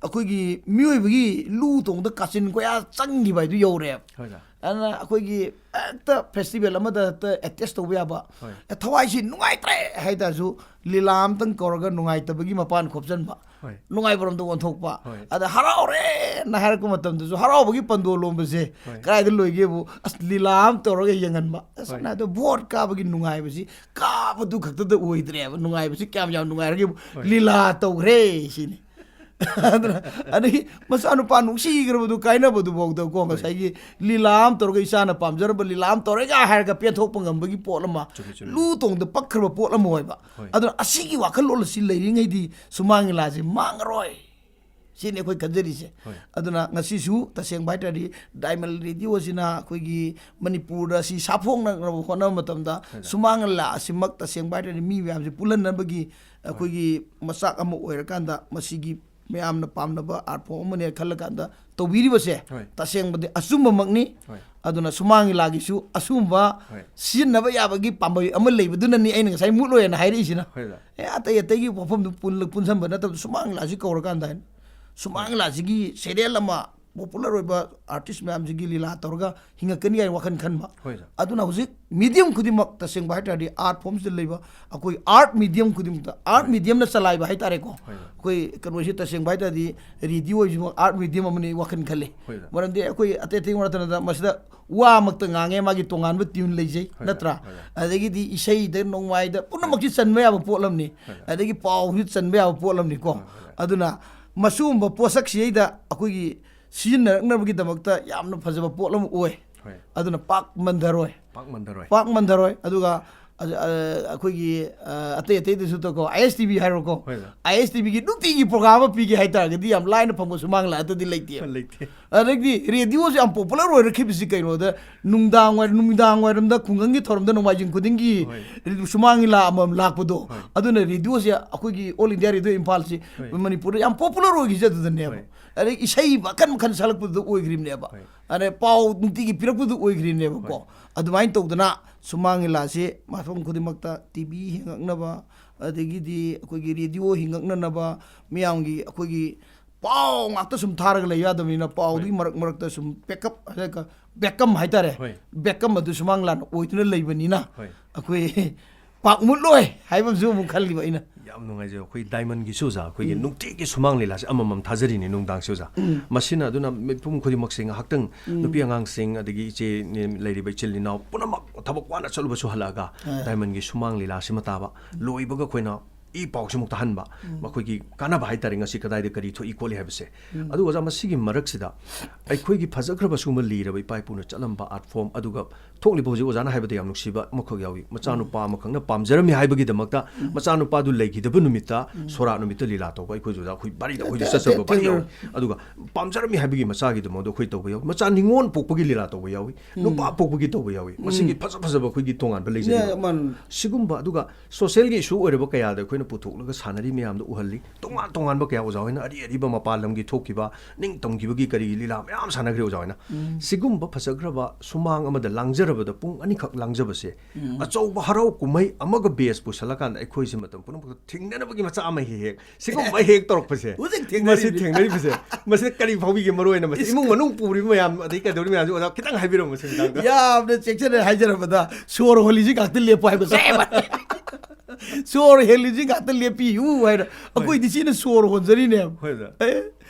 ꯑꯩꯈꯣꯏꯒꯤ ꯃꯤꯑꯣꯏꯕꯒꯤ ꯂꯨ ꯇꯣꯡꯗ ꯀꯥꯆꯤꯟ ꯀꯣꯌꯥ ꯆꯪꯈꯤꯕ ꯍꯥꯏꯗꯨ ꯌꯧꯔꯦꯕ꯫ ꯍꯣꯏ ꯑꯣꯖꯥ꯫ ꯑꯗꯨꯅ ꯑꯩꯈꯣꯏꯒꯤ ꯍꯦꯛꯇ festival ꯑꯃꯗ ꯍꯦꯛꯇ attach ꯇꯧꯕ ꯌꯥꯕ꯫ ꯍꯣꯏ꯫ ꯑꯦ, ꯊꯋꯥꯏꯁꯤ ꯅꯨꯡꯉꯥꯏꯇ꯭ꯔꯦ ꯍꯥꯏ ꯇꯥꯔꯁꯨ ꯂꯤꯂꯥ ꯑꯃꯇꯪ ꯀꯧꯔꯒ ꯅꯨꯡꯉꯥꯏꯇꯕꯒꯤ ꯃꯄꯥꯟ ꯈꯣꯞꯆꯟꯕ꯫ ꯍꯣꯏ꯫ ꯅꯨꯡꯉꯥꯏꯕꯔꯣꯝꯗ ꯑꯣꯟꯊꯣꯛꯄ꯫ ꯍꯣꯏ꯫ ꯑꯗ ꯍꯔꯥꯎꯔꯦꯅ ꯍꯥꯏꯔꯛꯄ ꯃꯇꯝꯗꯁꯨ ꯍꯔꯥꯎꯕꯒꯤ ꯄꯟꯗꯣ ꯂꯣꯝꯕꯁꯦ ꯍꯣꯏ꯫ ꯀꯗꯥꯏꯗ ꯂꯣꯏꯒꯦꯕꯨ, ꯑꯁ, ꯂꯤꯂꯥ ꯑꯃ ꯇꯧꯔꯒ ꯌꯦꯡꯍꯟꯕ꯫ ꯑꯁ, ꯍꯣꯏ꯫ ꯁꯝꯅ ꯍꯥꯏꯔꯕꯗ vote ꯀꯥꯕꯒꯤ ꯅꯨꯡꯉꯥꯏꯕꯁꯤ ꯀꯥꯕꯗꯨ ꯈꯛꯇꯗ ꯑꯣꯏꯗ꯭ꯔꯦꯕ꯫ ꯅꯨꯡꯉꯥꯏꯕꯁꯤ ꯀꯌꯥꯝ ꯌꯥꯝ ꯅꯨꯡꯉꯥꯏꯔꯒꯦꯕꯨ, ꯍꯣꯏ꯫ ꯂꯤꯂꯥ ꯇꯧꯈ꯭ꯔꯦ ꯁꯤꯅꯤ꯫ ꯑꯗꯨꯅ, ꯑꯗꯒꯤ ꯃꯆꯥꯅꯨꯄꯥ ꯅꯨꯡꯁꯤꯈ꯭ꯔꯕꯗꯨ ꯀꯥꯏꯅꯕꯗꯨꯐꯥꯎꯗꯀꯣ, ꯉꯁꯥꯏꯒꯤ ꯂꯤꯂꯥ ꯑꯃ ꯇꯧꯔꯒ, ꯏꯆꯥꯅ ꯄꯥꯝꯖꯔꯝꯕ ꯂꯤꯂꯥ ꯑꯃ ꯇꯧꯔꯦꯒ ꯍꯥꯏꯔꯒ ꯄꯦꯟꯊꯣꯛꯄ ꯉꯝꯕꯒꯤ ꯄꯣꯠ ꯑꯃ, ꯆꯨꯝꯃꯤ, ꯆꯨꯝꯃꯤ꯫ ꯂꯨ ꯇꯣꯡꯗ ꯄꯛꯈ꯭ꯔꯕ ꯄꯣꯠ ꯑꯃ ꯑꯣꯏꯕ꯫ ꯍꯣꯏ꯫ ꯑꯗꯨꯅ ꯑꯁꯤꯒꯤ ꯋꯥꯈꯜꯂꯣꯟ ꯑꯁꯤ ꯂꯩꯔꯤꯉꯩꯗꯤ ꯁꯨꯃꯥꯡ ꯂꯤꯂꯥꯁꯦ ꯃꯥꯡꯉꯔꯣꯏ꯫ ꯁꯤꯅꯤ ꯑꯩꯈꯣꯏ ꯈꯟꯖꯔꯤꯁꯦ꯫ ꯍꯣꯏ꯫ ꯑꯗꯨꯅ ꯉꯁꯤꯁꯨ ꯇꯁꯦꯡꯕ ꯍꯥꯏꯇꯥꯔꯗꯤ Diamond Radio ꯑꯁꯤꯅ ꯑꯩꯈꯣꯏꯒꯤ ꯃꯅꯤꯄꯨꯔꯗ ꯁꯤ ꯁꯥꯐꯣꯡꯅꯅꯕ ꯍꯣꯠꯅꯕ ꯃꯇꯝꯗ ꯍꯣꯏ꯫ ꯁꯨꯃꯥꯡ ꯂꯤꯂꯥ ꯑꯁꯤꯃꯛ ꯇꯁꯦꯡꯕ ꯍꯥꯏꯇꯥꯔꯗꯤ ꯃꯤ ꯃꯌꯥꯝꯁꯦ ꯄꯨꯜꯍꯟꯅꯕꯒꯤ ꯑꯩꯈꯣꯏꯒꯤ ꯃꯆꯥꯛ ꯑꯃ ꯑꯣꯏꯔꯀꯥꯟꯗ ꯃꯁꯤꯒꯤ ꯃꯌꯥꯝꯅ ꯄꯥꯝꯅꯕ art form ꯑꯃꯅꯦ ꯈꯜꯂꯀꯥꯟꯗ ꯇꯧꯕꯤꯔꯤꯕꯁꯦ ꯍꯣꯏ꯫ ꯇꯁꯦꯡꯕꯗꯤ ꯑꯆꯨꯝꯕꯃꯛꯅꯤ꯫ ꯍꯣꯏ꯫ ꯑꯗꯨꯅ ꯁꯨꯃꯥꯡ ꯂꯤꯂꯥꯒꯤꯁꯨ ꯑꯆꯨꯝꯕ ꯍꯣꯏ꯫ ꯁꯤꯖꯤꯟꯅꯕ ꯌꯥꯕꯒꯤ ꯄꯥꯝꯕꯩ ꯑꯃ ꯂꯩꯕꯗꯨꯅꯅꯤ ꯑꯩꯅ ꯉꯁꯥꯏ ꯃꯨꯠꯂꯣꯏꯅ ꯍꯥꯏꯔꯛꯏꯁꯤꯅ꯫ ꯍꯣꯏ ꯑꯣꯖꯥ꯫ ꯑꯦ, ꯑꯇꯩ ꯑꯇꯩꯒꯤ ꯋꯥꯐꯝꯗꯨ ꯄꯨꯜꯂ-, ꯄꯨꯟꯁꯟꯕ ꯅꯠꯇꯕꯗ ꯁꯨꯃꯥꯡ ꯂꯤꯂꯥꯁꯤ ꯀꯧꯔꯀꯥꯟꯗ ꯍꯥꯏꯅ ꯁꯨꯃꯥꯡ ꯂꯤꯂꯥꯁꯤꯒꯤ serial ꯑꯃ popular ꯑꯣꯏꯕ artist ꯃꯌꯥꯝꯁꯤꯒꯤ ꯂꯤꯂꯥ ꯇꯧꯔꯒ ꯍꯤꯡꯉꯛꯀꯅꯤ ꯍꯥꯏꯅ ꯋꯥꯈꯜ ꯈꯟꯕ꯫ ꯍꯣꯏ ꯑꯣꯖꯥ꯫ ꯑꯗꯨꯅ ꯍꯧꯖꯤꯛ medium ꯈꯨꯗꯤꯡꯃꯛ ꯇꯁꯦꯡꯕ ꯍꯥꯏꯇꯥꯔꯗꯤ art formꯁꯤꯗ ꯂꯩꯕ ꯑꯩꯈꯣꯏ art medium ꯈꯨꯗꯤꯡꯃꯛꯇ, art ꯍꯣꯏ꯫ mediumꯅ ꯆꯂꯥꯏꯕ ꯍꯥꯏꯇꯥꯔꯦꯀꯣ꯫ ꯍꯣꯏ꯫ ꯑꯩꯈꯣꯏ ꯀꯩꯅꯣꯁꯤ ꯇꯁꯦꯡꯕ ꯍꯥꯏꯇꯥꯔꯗꯤ radio ꯍꯥꯏꯁꯤꯃꯛ art medium ꯑꯃꯅꯤ ꯋꯥꯈꯜ ꯈꯜꯂꯤ꯫ ꯍꯣꯏ ꯑꯣꯖꯥ꯫ ꯃꯔꯝꯗꯤ ꯑꯩꯈꯣꯏ ꯑꯇꯩ ꯑꯇꯩ ꯅꯠꯇꯅ ꯃꯁꯤꯗ ꯋꯥꯃꯛꯇ ꯉꯥꯡꯉꯦ, ꯃꯥꯒꯤ ꯇꯣꯉꯥꯟꯕ tune ꯂꯩꯖꯩ, ꯍꯣꯏ, ꯅꯠꯇ꯭ꯔꯥ? ꯍꯣꯏ꯫ ꯑꯗꯒꯤꯗꯤ ꯏꯁꯩꯗ ꯅꯣꯡꯃꯥꯏꯗ ꯄꯨꯝꯅꯃꯛꯁꯤ ꯆꯟꯕ ꯌꯥꯕ ꯄꯣꯠꯂꯝꯅꯤ꯫ ꯍꯣꯏ꯫ ꯑꯗꯒꯤ ꯄꯥꯎꯁꯨ ꯆꯟꯕ ꯌꯥꯕ ꯄꯣꯠꯂꯝꯅꯤꯀꯣ꯫ ꯍꯣꯏ, ꯍꯣꯏ꯫ ꯑꯗꯨꯅ ꯃꯁꯤꯒꯨꯝꯕ ꯄꯣꯠꯁꯛꯁꯤꯗꯩꯗ ꯑꯩꯈꯣꯏꯒꯤ ꯁꯤꯖꯤꯟꯅꯔꯛꯅꯕꯒꯤꯗꯃꯛꯇ ꯌꯥꯝꯅ ꯐꯖꯕ ꯄꯣꯠ ꯑꯃ ꯑꯣꯏ꯫ ꯍꯣꯏ꯫ ꯑꯗꯨꯅ ꯄꯥꯛ ꯃꯟꯊꯔꯣꯏ꯫ ꯄꯥꯛ ꯃꯟꯊꯔꯣꯏ꯫ ꯄꯥꯛ ꯃꯟꯊꯔꯣꯏ꯫ ꯑꯗꯨꯒ ꯑ- ꯑ- ꯑꯩꯈꯣꯏꯒꯤ ꯑ, ꯑꯇꯩ ꯑꯇꯩꯗꯁꯨ ꯇꯧꯀꯣ, ꯑꯥꯏ ꯑꯦꯁ ꯇꯤ ꯚꯤ ꯍꯥꯏꯔꯣꯀꯣ꯫ ꯍꯣꯏ, ꯁꯥꯔ꯫ ꯑꯥꯏ ꯑꯦꯁ ꯇꯤ ꯚꯤꯒꯤ ꯅꯨꯡꯇꯤꯒꯤ ꯄ꯭ꯔꯣꯒ꯭ꯔꯥꯝ ꯑꯃ ꯄꯤꯒꯦ ꯍꯥꯏꯇꯥꯔꯒꯗꯤ ꯌꯥꯝ ꯂꯥꯏꯅ ꯐꯪꯕ ꯁꯨꯃꯥꯡ ꯂꯤꯂꯥꯗꯗꯤ ꯂꯩꯇꯦ꯫ ꯂꯩꯇꯦ꯫ ꯑꯗꯒꯤꯗꯤ ꯔꯦꯗꯤꯑꯣꯁꯦ ꯌꯥꯝ ꯄꯣꯄꯨꯂꯔ ꯑꯣꯏꯔꯛꯈꯤꯕꯁꯤ ꯀꯩꯅꯣꯗ, ꯅꯨꯡꯗꯥꯡ ꯋꯥꯏꯔꯝ, ꯅꯨꯃꯤꯗꯥꯡ ꯋꯥꯏꯔꯝꯗ ꯈꯨꯡꯒꯪꯒꯤ ꯊꯧꯔꯝꯗ ꯅꯣꯡꯃꯥꯏꯖꯤꯡ ꯈꯨꯗꯤꯡꯒꯤ ꯍꯣꯏ꯫ ꯁꯨꯃꯥꯡ ꯂꯤꯂꯥ ꯑꯃꯃꯝ ꯂꯥꯛꯄꯗꯣ꯫ ꯍꯣꯏ꯫ ꯑꯗꯨꯅ ꯔꯦꯗꯤꯑꯣꯁꯦ ꯑꯩꯈꯣꯏꯒꯤ ꯑꯣꯜ ꯏꯟꯗꯤꯌꯥ ꯔꯦꯗꯤꯑꯣ ꯏꯝꯐꯥꯜꯁꯤ ꯍꯣꯏ꯫ ꯃꯅꯤꯄꯨꯔꯗ ꯌꯥꯝ ꯄꯣꯄꯨꯂꯔ ꯑꯣꯏꯈꯤꯁꯦ ꯑꯗꯨꯗꯅꯦꯕ꯫ ꯍꯣꯏ꯫ ꯑꯗꯩ ꯏꯁꯩ ꯃꯈꯟ ꯃꯈꯟ ꯁꯛꯂꯛꯄꯗꯨꯗ ꯑꯣꯏꯈ꯭ꯔꯤꯕꯅꯦꯕ꯫ ꯍꯣꯏ꯫ ꯑꯗꯩ ꯄꯥꯎ ꯅꯨꯡꯇꯤꯒꯤ ꯄꯤꯔꯛꯄꯗꯨ ꯑꯣꯏꯈ꯭ꯔꯤꯕꯅꯦꯕꯀꯣ꯫ ꯍꯣꯏ꯫ ꯑꯗꯨꯃꯥꯏꯅ ꯇꯧꯗꯅ ꯁꯨꯃꯥꯡ ꯂꯤꯂꯥꯁꯤ ꯃꯐꯝ ꯈꯨꯗꯤꯡꯃꯛꯇ ꯇꯤ ꯚꯤ ꯍꯦꯡꯉꯛꯅꯕ, ꯑꯗꯒꯤꯗꯤ ꯑꯩꯈꯣꯏꯒꯤ ꯔꯦꯗꯤꯑꯣ ꯍꯦꯡꯉꯛꯅꯅꯕ, ꯃꯤꯌꯥꯝꯒꯤ ꯑꯩꯈꯣꯏꯒꯤ ꯄꯥꯎ ꯉꯥꯛꯇ ꯁꯨꯝ ꯊꯥꯔꯒ ꯂꯩ ꯌꯥꯗꯕꯅꯤꯅ, ꯄꯥꯎꯗꯨꯒꯤ ꯍꯣꯏ꯫ ꯃꯔꯛ ꯃꯔꯛꯇ ꯁꯨꯝ ꯄꯦꯛꯀꯞ, ꯕꯦꯛꯀꯝ ꯍꯥꯏꯇꯥꯔꯦ꯫ ꯍꯣꯏ꯫ ꯕꯦꯛꯀꯝ ꯑꯗꯨ ꯁꯨꯃꯥꯡ ꯂꯤꯂꯥꯅ ꯑꯣꯏꯗꯨꯅ ꯂꯩꯕꯅꯤꯅ ꯍꯣꯏ꯫ ꯑꯩꯈꯣꯏ ꯄꯥꯛ ꯃꯨꯠꯂꯣꯏ ꯍꯥꯏꯕ ꯑꯃꯁꯨ ꯑꯃꯨꯛ ꯈꯜꯂꯤꯕ ꯑꯩꯅ꯫ ꯌꯥꯝ ꯅꯨꯡꯉꯥꯏꯖꯩ꯫ ꯑꯩꯈꯣꯏ ꯗꯥꯏꯃꯟꯒꯤꯁꯨ ꯑꯣꯖꯥ, ꯑꯩꯈꯣꯏꯒꯤ ꯎꯝ꯫ ꯅꯨꯡꯇꯤꯒꯤ ꯁꯨꯃꯥꯡ ꯂꯤꯂꯥꯁꯦ ꯑꯃꯃꯝ ꯊꯥꯖꯔꯤꯅꯤ ꯅꯨꯡꯗꯥꯡꯁꯦ ꯑꯣꯖꯥ꯫ ꯎꯝ꯫ ꯃꯁꯤꯅ ꯑꯗꯨꯅ ꯃꯤꯄꯨꯝ ꯈꯨꯗꯤꯡꯃꯛꯁꯦ ꯉꯥꯏꯍꯥꯛꯇꯪ, ꯎꯝ꯫ ꯅꯨꯄꯤ ꯑꯉꯥꯡꯁꯤꯡ ꯑꯗꯒꯤ ꯏꯆꯦ ꯂꯩꯔꯤꯕ ꯏꯆꯤꯜ ꯏꯅꯥꯎ ꯄꯨꯝꯅꯃꯛ ꯊꯕꯛ ꯋꯥꯅ ꯆꯠꯂꯨꯕꯁꯨ ꯍꯜꯂꯛꯑꯒ ꯑꯥ꯫ ꯗꯥꯏꯃꯟꯒꯤ ꯁꯨꯃꯥꯡ ꯂꯤꯂꯥꯁꯤꯃ ꯇꯥꯕ, ꯂꯣꯏꯕꯒ ꯑꯩꯈꯣꯏꯅ ꯏ ꯄꯥꯎꯁꯤꯃꯨꯛ ꯇꯥꯍꯟꯕ, ꯎꯝ꯫ ꯃꯈꯣꯏꯒꯤ ꯀꯥꯟꯅꯕ ꯍꯥꯏꯇꯥꯔꯦ, ꯉꯁꯤ ꯀꯗꯥꯏꯗ ꯀꯔꯤ ꯊꯣꯛꯏ ꯈꯣꯠꯂꯤ ꯍꯥꯏꯕꯁꯦ꯫ ꯎꯝ꯫ ꯑꯗꯨꯒ ꯑꯣꯖꯥ, ꯃꯁꯤꯒꯤ ꯃꯔꯛꯁꯤꯗ ꯑꯩꯈꯣꯏꯒꯤ ꯐꯖꯈ꯭ꯔꯕ ꯁꯤꯒꯨꯝꯕ ꯂꯤꯔꯕ ꯏꯄꯥ ꯏꯄꯨꯅ ꯆꯠꯂꯝꯕ ꯑꯥꯔꯠ ꯐꯣꯝ, ꯑꯗꯨꯒ ꯊꯣꯛꯂꯤꯕ ꯍꯧꯖꯤꯛ ꯑꯣꯖꯥꯅ ꯍꯥꯏꯕꯗ ꯌꯥꯝ ꯅꯨꯡꯁꯤꯕ ꯑꯃꯈꯛ ꯌꯥꯎꯏ, ꯃꯆꯥꯅꯨꯄꯥ ꯑꯃꯈꯛꯅ ꯄꯥꯝꯖꯔꯝꯃꯤ ꯍꯥꯏꯕꯒꯤꯗꯃꯛꯇ, ꯎꯝ꯫ ꯃꯆꯥꯅꯨꯄꯥꯗꯨ ꯂꯩꯈꯤꯗꯕ ꯅꯨꯃꯤꯠꯇ ꯎꯝ꯫ ꯁꯣꯔꯥꯠ ꯅꯨꯃꯤꯠꯇ ꯂꯤꯂꯥ ꯇꯧꯕ ꯑꯩꯈꯣꯏꯁꯨ ꯑꯣꯖꯥ, ꯑꯩꯈꯣꯏ ꯕꯥꯔꯤꯗ ꯑꯩꯈꯣꯏꯁꯨ ꯊꯦ- ꯆꯠꯆꯕ ꯊꯦ- ꯕꯥꯔꯤ ꯌꯥꯎꯏ꯫ ꯊꯦꯡꯅꯔꯦ꯫ ꯑꯗꯨꯒ ꯄꯥꯝꯖꯔꯝꯃꯤ ꯍꯥꯏꯕꯒꯤ ꯃꯆꯥꯒꯤꯗꯃꯛꯇ ꯑꯩꯈꯣꯏ ꯇꯧꯕ ꯌꯥꯎꯏ, ꯃꯆꯥ ꯅꯤꯉꯣꯜ ꯄꯣꯛꯄꯒꯤ ꯂꯤꯂꯥ ꯇꯧꯕ ꯌꯥꯎꯏ, ꯎꯝ꯫ ꯅꯨꯄꯥ ꯄꯣꯛꯄꯒꯤ ꯇꯧꯕ ꯌꯥꯎꯏ꯫ ꯃꯁꯤꯒꯤ ꯎꯝ꯫ ꯐꯖ ꯐꯖꯕ ꯑꯩꯈꯣꯏꯒꯤ ꯇꯣꯉꯥꯟꯕ ꯌꯥ, ꯂꯩꯖꯩ꯫ ꯃꯥꯅꯤ꯫ ꯁꯤꯒꯨꯝꯕ, ꯑꯗꯨꯒ ꯁꯣꯁꯤꯌꯦꯜꯒꯤ ꯏꯁꯨ ꯑꯣꯏꯔꯕ ꯀꯌꯥꯗ ꯑꯩꯈꯣꯏꯅ ꯄꯨꯊꯣꯛꯂꯒ ꯁꯥꯟꯅꯔꯤ ꯃꯌꯥꯝꯗꯣ ꯎꯍꯜꯂꯤ꯫ ꯇꯣꯉꯥꯟ ꯇꯣꯉꯥꯟꯕ ꯀꯌꯥ ꯑꯣꯖꯥ ꯍꯣꯏꯅ ꯑꯔꯤ ꯑꯔꯤꯕ ꯃꯄꯥꯟ ꯂꯝꯒꯤ ꯊꯣꯛꯈꯤꯕ ꯅꯤꯡꯇꯝꯈꯤꯕꯒꯤ ꯀꯔꯤꯒꯤ ꯂꯤꯂꯥ ꯃꯌꯥꯝ ꯁꯥꯟꯅꯈ꯭ꯔꯦ ꯑꯣꯖꯥ ꯍꯣꯏꯅ꯫ ꯎꯝ꯫ ꯁꯤꯒꯨꯝꯕ ꯐꯖꯈ꯭ꯔꯕ ꯁꯨꯃꯥꯡ ꯑꯃꯗ ꯂꯥꯡꯖꯔꯕꯗ ꯄꯨꯡ ꯑꯅꯤꯈꯛ ꯂꯥꯡꯖꯕꯁꯦ, ꯎꯝ꯫ ꯑꯆꯧꯕ ꯍꯔꯥꯎ ꯀꯨꯝꯍꯩ ꯑꯃꯒ ꯕꯦꯁ ꯄꯨꯁꯜꯂꯀꯥꯟꯗ ꯑꯩꯈꯣꯏꯁꯦ ꯃꯇꯝ ꯄꯨꯝꯅꯃꯛꯇ ꯊꯦꯡꯅꯅꯕꯒꯤ ꯃꯆꯥꯛ ꯑꯃ ꯍꯦꯛ ꯍꯦꯛ ꯁꯤꯒꯨꯝꯕ ꯍꯦꯛ ꯇꯧꯔꯛꯄꯁꯦ, ꯍꯧꯖꯤꯛ ꯊꯦꯡꯅꯔꯤꯕꯅꯤ꯫ ꯃꯁꯤ ꯊꯦꯡꯅꯔꯤꯕꯁꯦ, ꯃꯁꯤꯗ ꯀꯔꯤ ꯐꯥꯎꯕꯤꯒꯦ? ꯃꯔꯨ ꯑꯣꯏꯅ ꯃꯁꯤ ꯏꯃꯨꯡ ꯃꯅꯨꯡ ꯄꯨꯔꯤꯕ ꯃꯌꯥꯝ ꯑꯗꯩ ꯀꯩꯗꯧꯔꯤꯕ ꯃꯌꯥꯝꯁꯦ ꯑꯣꯖꯥ ꯈꯤꯇꯪ ꯍꯥꯏꯕꯤꯔꯝꯃꯨ ꯁꯤ ꯃꯇꯥꯡꯗ꯫ ꯌꯥꯝꯅ ꯆꯦꯛꯁꯤꯟꯅ ꯍꯥꯏꯖꯔꯕꯗ, ꯁꯣꯔ ꯍꯣꯜꯂꯤꯁꯤ ꯉꯥꯛꯇ ꯂꯦꯞꯄꯨ ꯍꯥꯏꯕ ꯆꯞ ꯃꯥꯟꯅꯩ꯫ ꯁꯣꯔ ꯍꯦꯜꯂꯤꯁꯤ ꯉꯥꯛꯇ ꯂꯦꯞꯄꯤꯌꯨ ꯍꯥꯏꯅ꯫ ꯑꯩꯈꯣꯏꯗꯤ ꯁꯤꯅ ꯁꯣꯔ ꯍꯣꯟꯖꯔꯤꯅꯦꯕ꯫ ꯍꯣꯏ ꯑꯣꯖꯥ꯫ ꯑꯦ,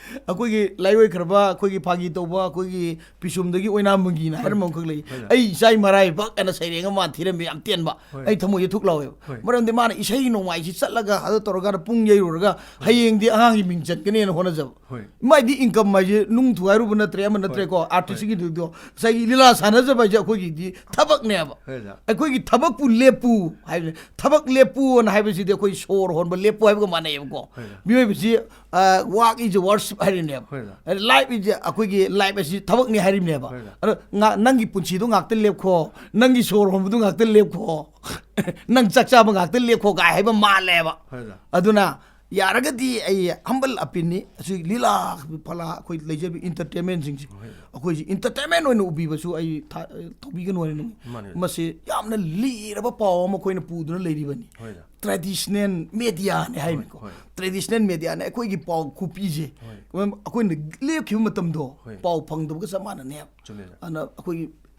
ꯑꯩꯈꯣꯏꯒꯤ ꯂꯥꯏꯑꯣꯏꯈ꯭ꯔꯕ, ꯑꯩꯈꯣꯏꯒꯤ ꯐꯥꯒꯤ ꯇꯧꯕ, ꯑꯩꯈꯣꯏꯒꯤ ꯄꯤꯁꯨꯝꯗꯒꯤ ꯑꯣꯏꯅꯥꯝ ꯃꯪꯒꯤꯅ ꯍꯥꯏꯔꯝꯕ ꯑꯃꯈꯛ ꯂꯩ꯫ ꯍꯣꯏ꯫ "ꯑꯩ ꯏꯆꯥ ꯃꯔꯥꯏꯕꯛ" ꯑꯅ ꯁꯩꯔꯦꯡ ꯑꯃ ꯊꯤꯔꯝꯃꯤ, ꯌꯥꯝ ꯇꯦꯟꯕ꯫ ꯍꯣꯏ꯫ ꯑꯩ ꯊꯃꯣꯏꯁꯦ ꯊꯨꯛ ꯂꯥꯎꯋꯦꯕ꯫ ꯍꯣꯏ꯫ ꯃꯔꯝꯗꯤ ꯃꯥꯅ ꯏꯁꯩ ꯅꯣꯡꯃꯥꯏꯁꯤ ꯆꯠꯂꯒ ꯑꯗꯨ ꯇꯧꯔꯀꯥꯟꯗ ꯄꯨꯡ ꯌꯩꯔꯨꯔꯒ ꯍꯌꯦꯡꯗꯤ ꯑꯉꯥꯡꯒꯤ ꯃꯤꯡ ꯆꯟꯒꯅꯦꯅ ꯍꯣꯠꯅꯖꯕ꯫ ꯍꯣꯏ꯫ ꯃꯥꯏꯗꯤ ꯏꯟꯀꯝ ꯍꯥꯏꯁꯦ ꯅꯨꯡ ꯊꯨꯒꯥꯏꯔꯨꯕ ꯅꯠꯇ꯭ꯔꯦ, ꯑꯃ ꯅꯠꯇ꯭ꯔꯦꯀꯣ, ꯑꯥꯔꯇꯤꯁꯀꯤꯗꯨꯗꯣ ꯉꯁꯥꯏꯒꯤ ꯂꯤꯂꯥ ꯁꯥꯟꯅꯖꯕ ꯍꯥꯏꯁꯦ ꯑꯩꯈꯣꯏꯒꯤꯗꯤ ꯊꯕꯛꯅꯦꯕ꯫ ꯍꯣꯏ, ꯑꯣꯖꯥ꯫ ꯑꯩꯈꯣꯏꯒꯤ "ꯊꯕꯛꯄꯨ ꯂꯦꯞꯄꯨ" ꯍꯥꯏꯕꯁꯦ, "ꯊꯕꯛ ꯂꯦꯞꯄꯨ" ꯑꯅ ꯍꯥꯏꯕꯁꯤꯗꯤ ꯑꯩꯈꯣꯏ ꯁꯣꯔ ꯍꯣꯟꯕ ꯂꯦꯞꯄꯨ ꯍꯥꯏꯕꯒ ꯃꯥꯟꯅꯩꯌꯦꯕꯀꯣ꯫ ꯍꯣꯏ, ꯑꯣꯖꯥ꯫ ꯃꯤꯑꯣꯏꯕꯁꯤ, ꯑ, "Work is worship" ꯍꯥꯏꯔꯤꯅꯦꯕ꯫ ꯍꯣꯏ, ꯑꯣꯖꯥ꯫ "Life is", ꯑꯩꯈꯣꯏꯒꯤ ꯂꯥꯏꯐ ꯑꯁꯤ ꯊꯕꯛꯅꯤ ꯍꯥꯏꯔꯤꯕꯅꯦꯕ꯫ ꯍꯣꯏ, ꯑꯣꯖꯥ꯫ ꯑꯗꯣ ꯉꯥ-, ꯅꯪꯒꯤ ꯄꯨꯟꯁꯤꯗꯣ ꯉꯥꯛꯇ ꯂꯦꯞꯈꯣ, ꯅꯪꯒꯤ ꯁꯣꯔ ꯍꯣꯟꯕꯗꯣ ꯉꯥꯛꯇ ꯂꯦꯞꯈꯣ, ꯅꯪ ꯆꯥꯛ ꯆꯥꯕ ꯉꯥꯛꯇ ꯂꯦꯞꯈꯣ ꯀꯥꯏ ꯍꯥꯏꯕ ꯃꯥꯜꯂꯦꯕ꯫ ꯍꯣꯏ, ꯑꯣꯖꯥ꯫ ꯑꯗꯨꯅ ꯌꯥꯔꯒꯗꯤ ꯑꯩ ꯍꯝꯕꯜ ꯑꯄꯤꯜꯅꯤ, ꯑꯁꯤ ꯂꯤꯂꯥ ꯐꯂꯥ ꯑꯩꯈꯣꯏ ꯂꯩꯖꯕ ꯏꯟꯇꯔꯇꯦꯟꯃꯦꯟꯁꯤꯡꯁꯦ, ꯍꯣꯏ꯫ ꯑꯩꯈꯣꯏꯁꯤ ꯏꯟꯇꯔꯇꯦꯟꯃꯦꯟ ꯑꯣꯏꯅ ꯎꯕꯤꯕꯁꯨ ꯑꯩ ꯊꯥ-, ꯇꯧꯕꯤꯒꯅꯨ ꯍꯥꯏꯅ ꯅꯤꯡꯉꯤ꯫ ꯃꯥꯅꯦ꯫ ꯃꯁꯤ ꯌꯥꯝꯅ ꯂꯤꯔꯕ ꯄꯥꯎ ꯑꯃ ꯑꯩꯈꯣꯏꯅ ꯄꯨꯗꯨꯅ ꯂꯩꯔꯤꯕꯅꯤ꯫ ꯍꯣꯏ, ꯑꯣꯖꯥ꯫ ꯇ꯭ꯔꯦꯗꯤꯁꯅꯦꯜ ꯃꯦꯗꯤꯌꯥꯅꯦ ꯍꯥꯏꯕꯅꯤꯀꯣ꯫ ꯍꯣꯏ꯫ ꯇ꯭ꯔꯦꯗꯤꯁꯅꯦꯜ ꯃꯦꯗꯤꯌꯥꯅ ꯑꯩꯈꯣꯏꯒꯤ ꯄꯥꯎ ꯈꯨꯄꯤꯁꯦ, ꯍꯣꯏ꯫ ꯑꯩꯈꯣꯏꯅ ꯂꯦꯞꯈꯤꯕ ꯃꯇꯝꯗꯣ ꯍꯣꯏ꯫ ꯄꯥꯎ ꯐꯪꯗꯕꯒ ꯆꯞ ꯃꯥꯟꯅꯅꯦꯕ꯫ ꯆꯨꯝꯃꯦ, ꯑꯣꯖꯥ꯫ ꯑꯗꯨꯅ ꯑꯩꯈꯣꯏꯒꯤ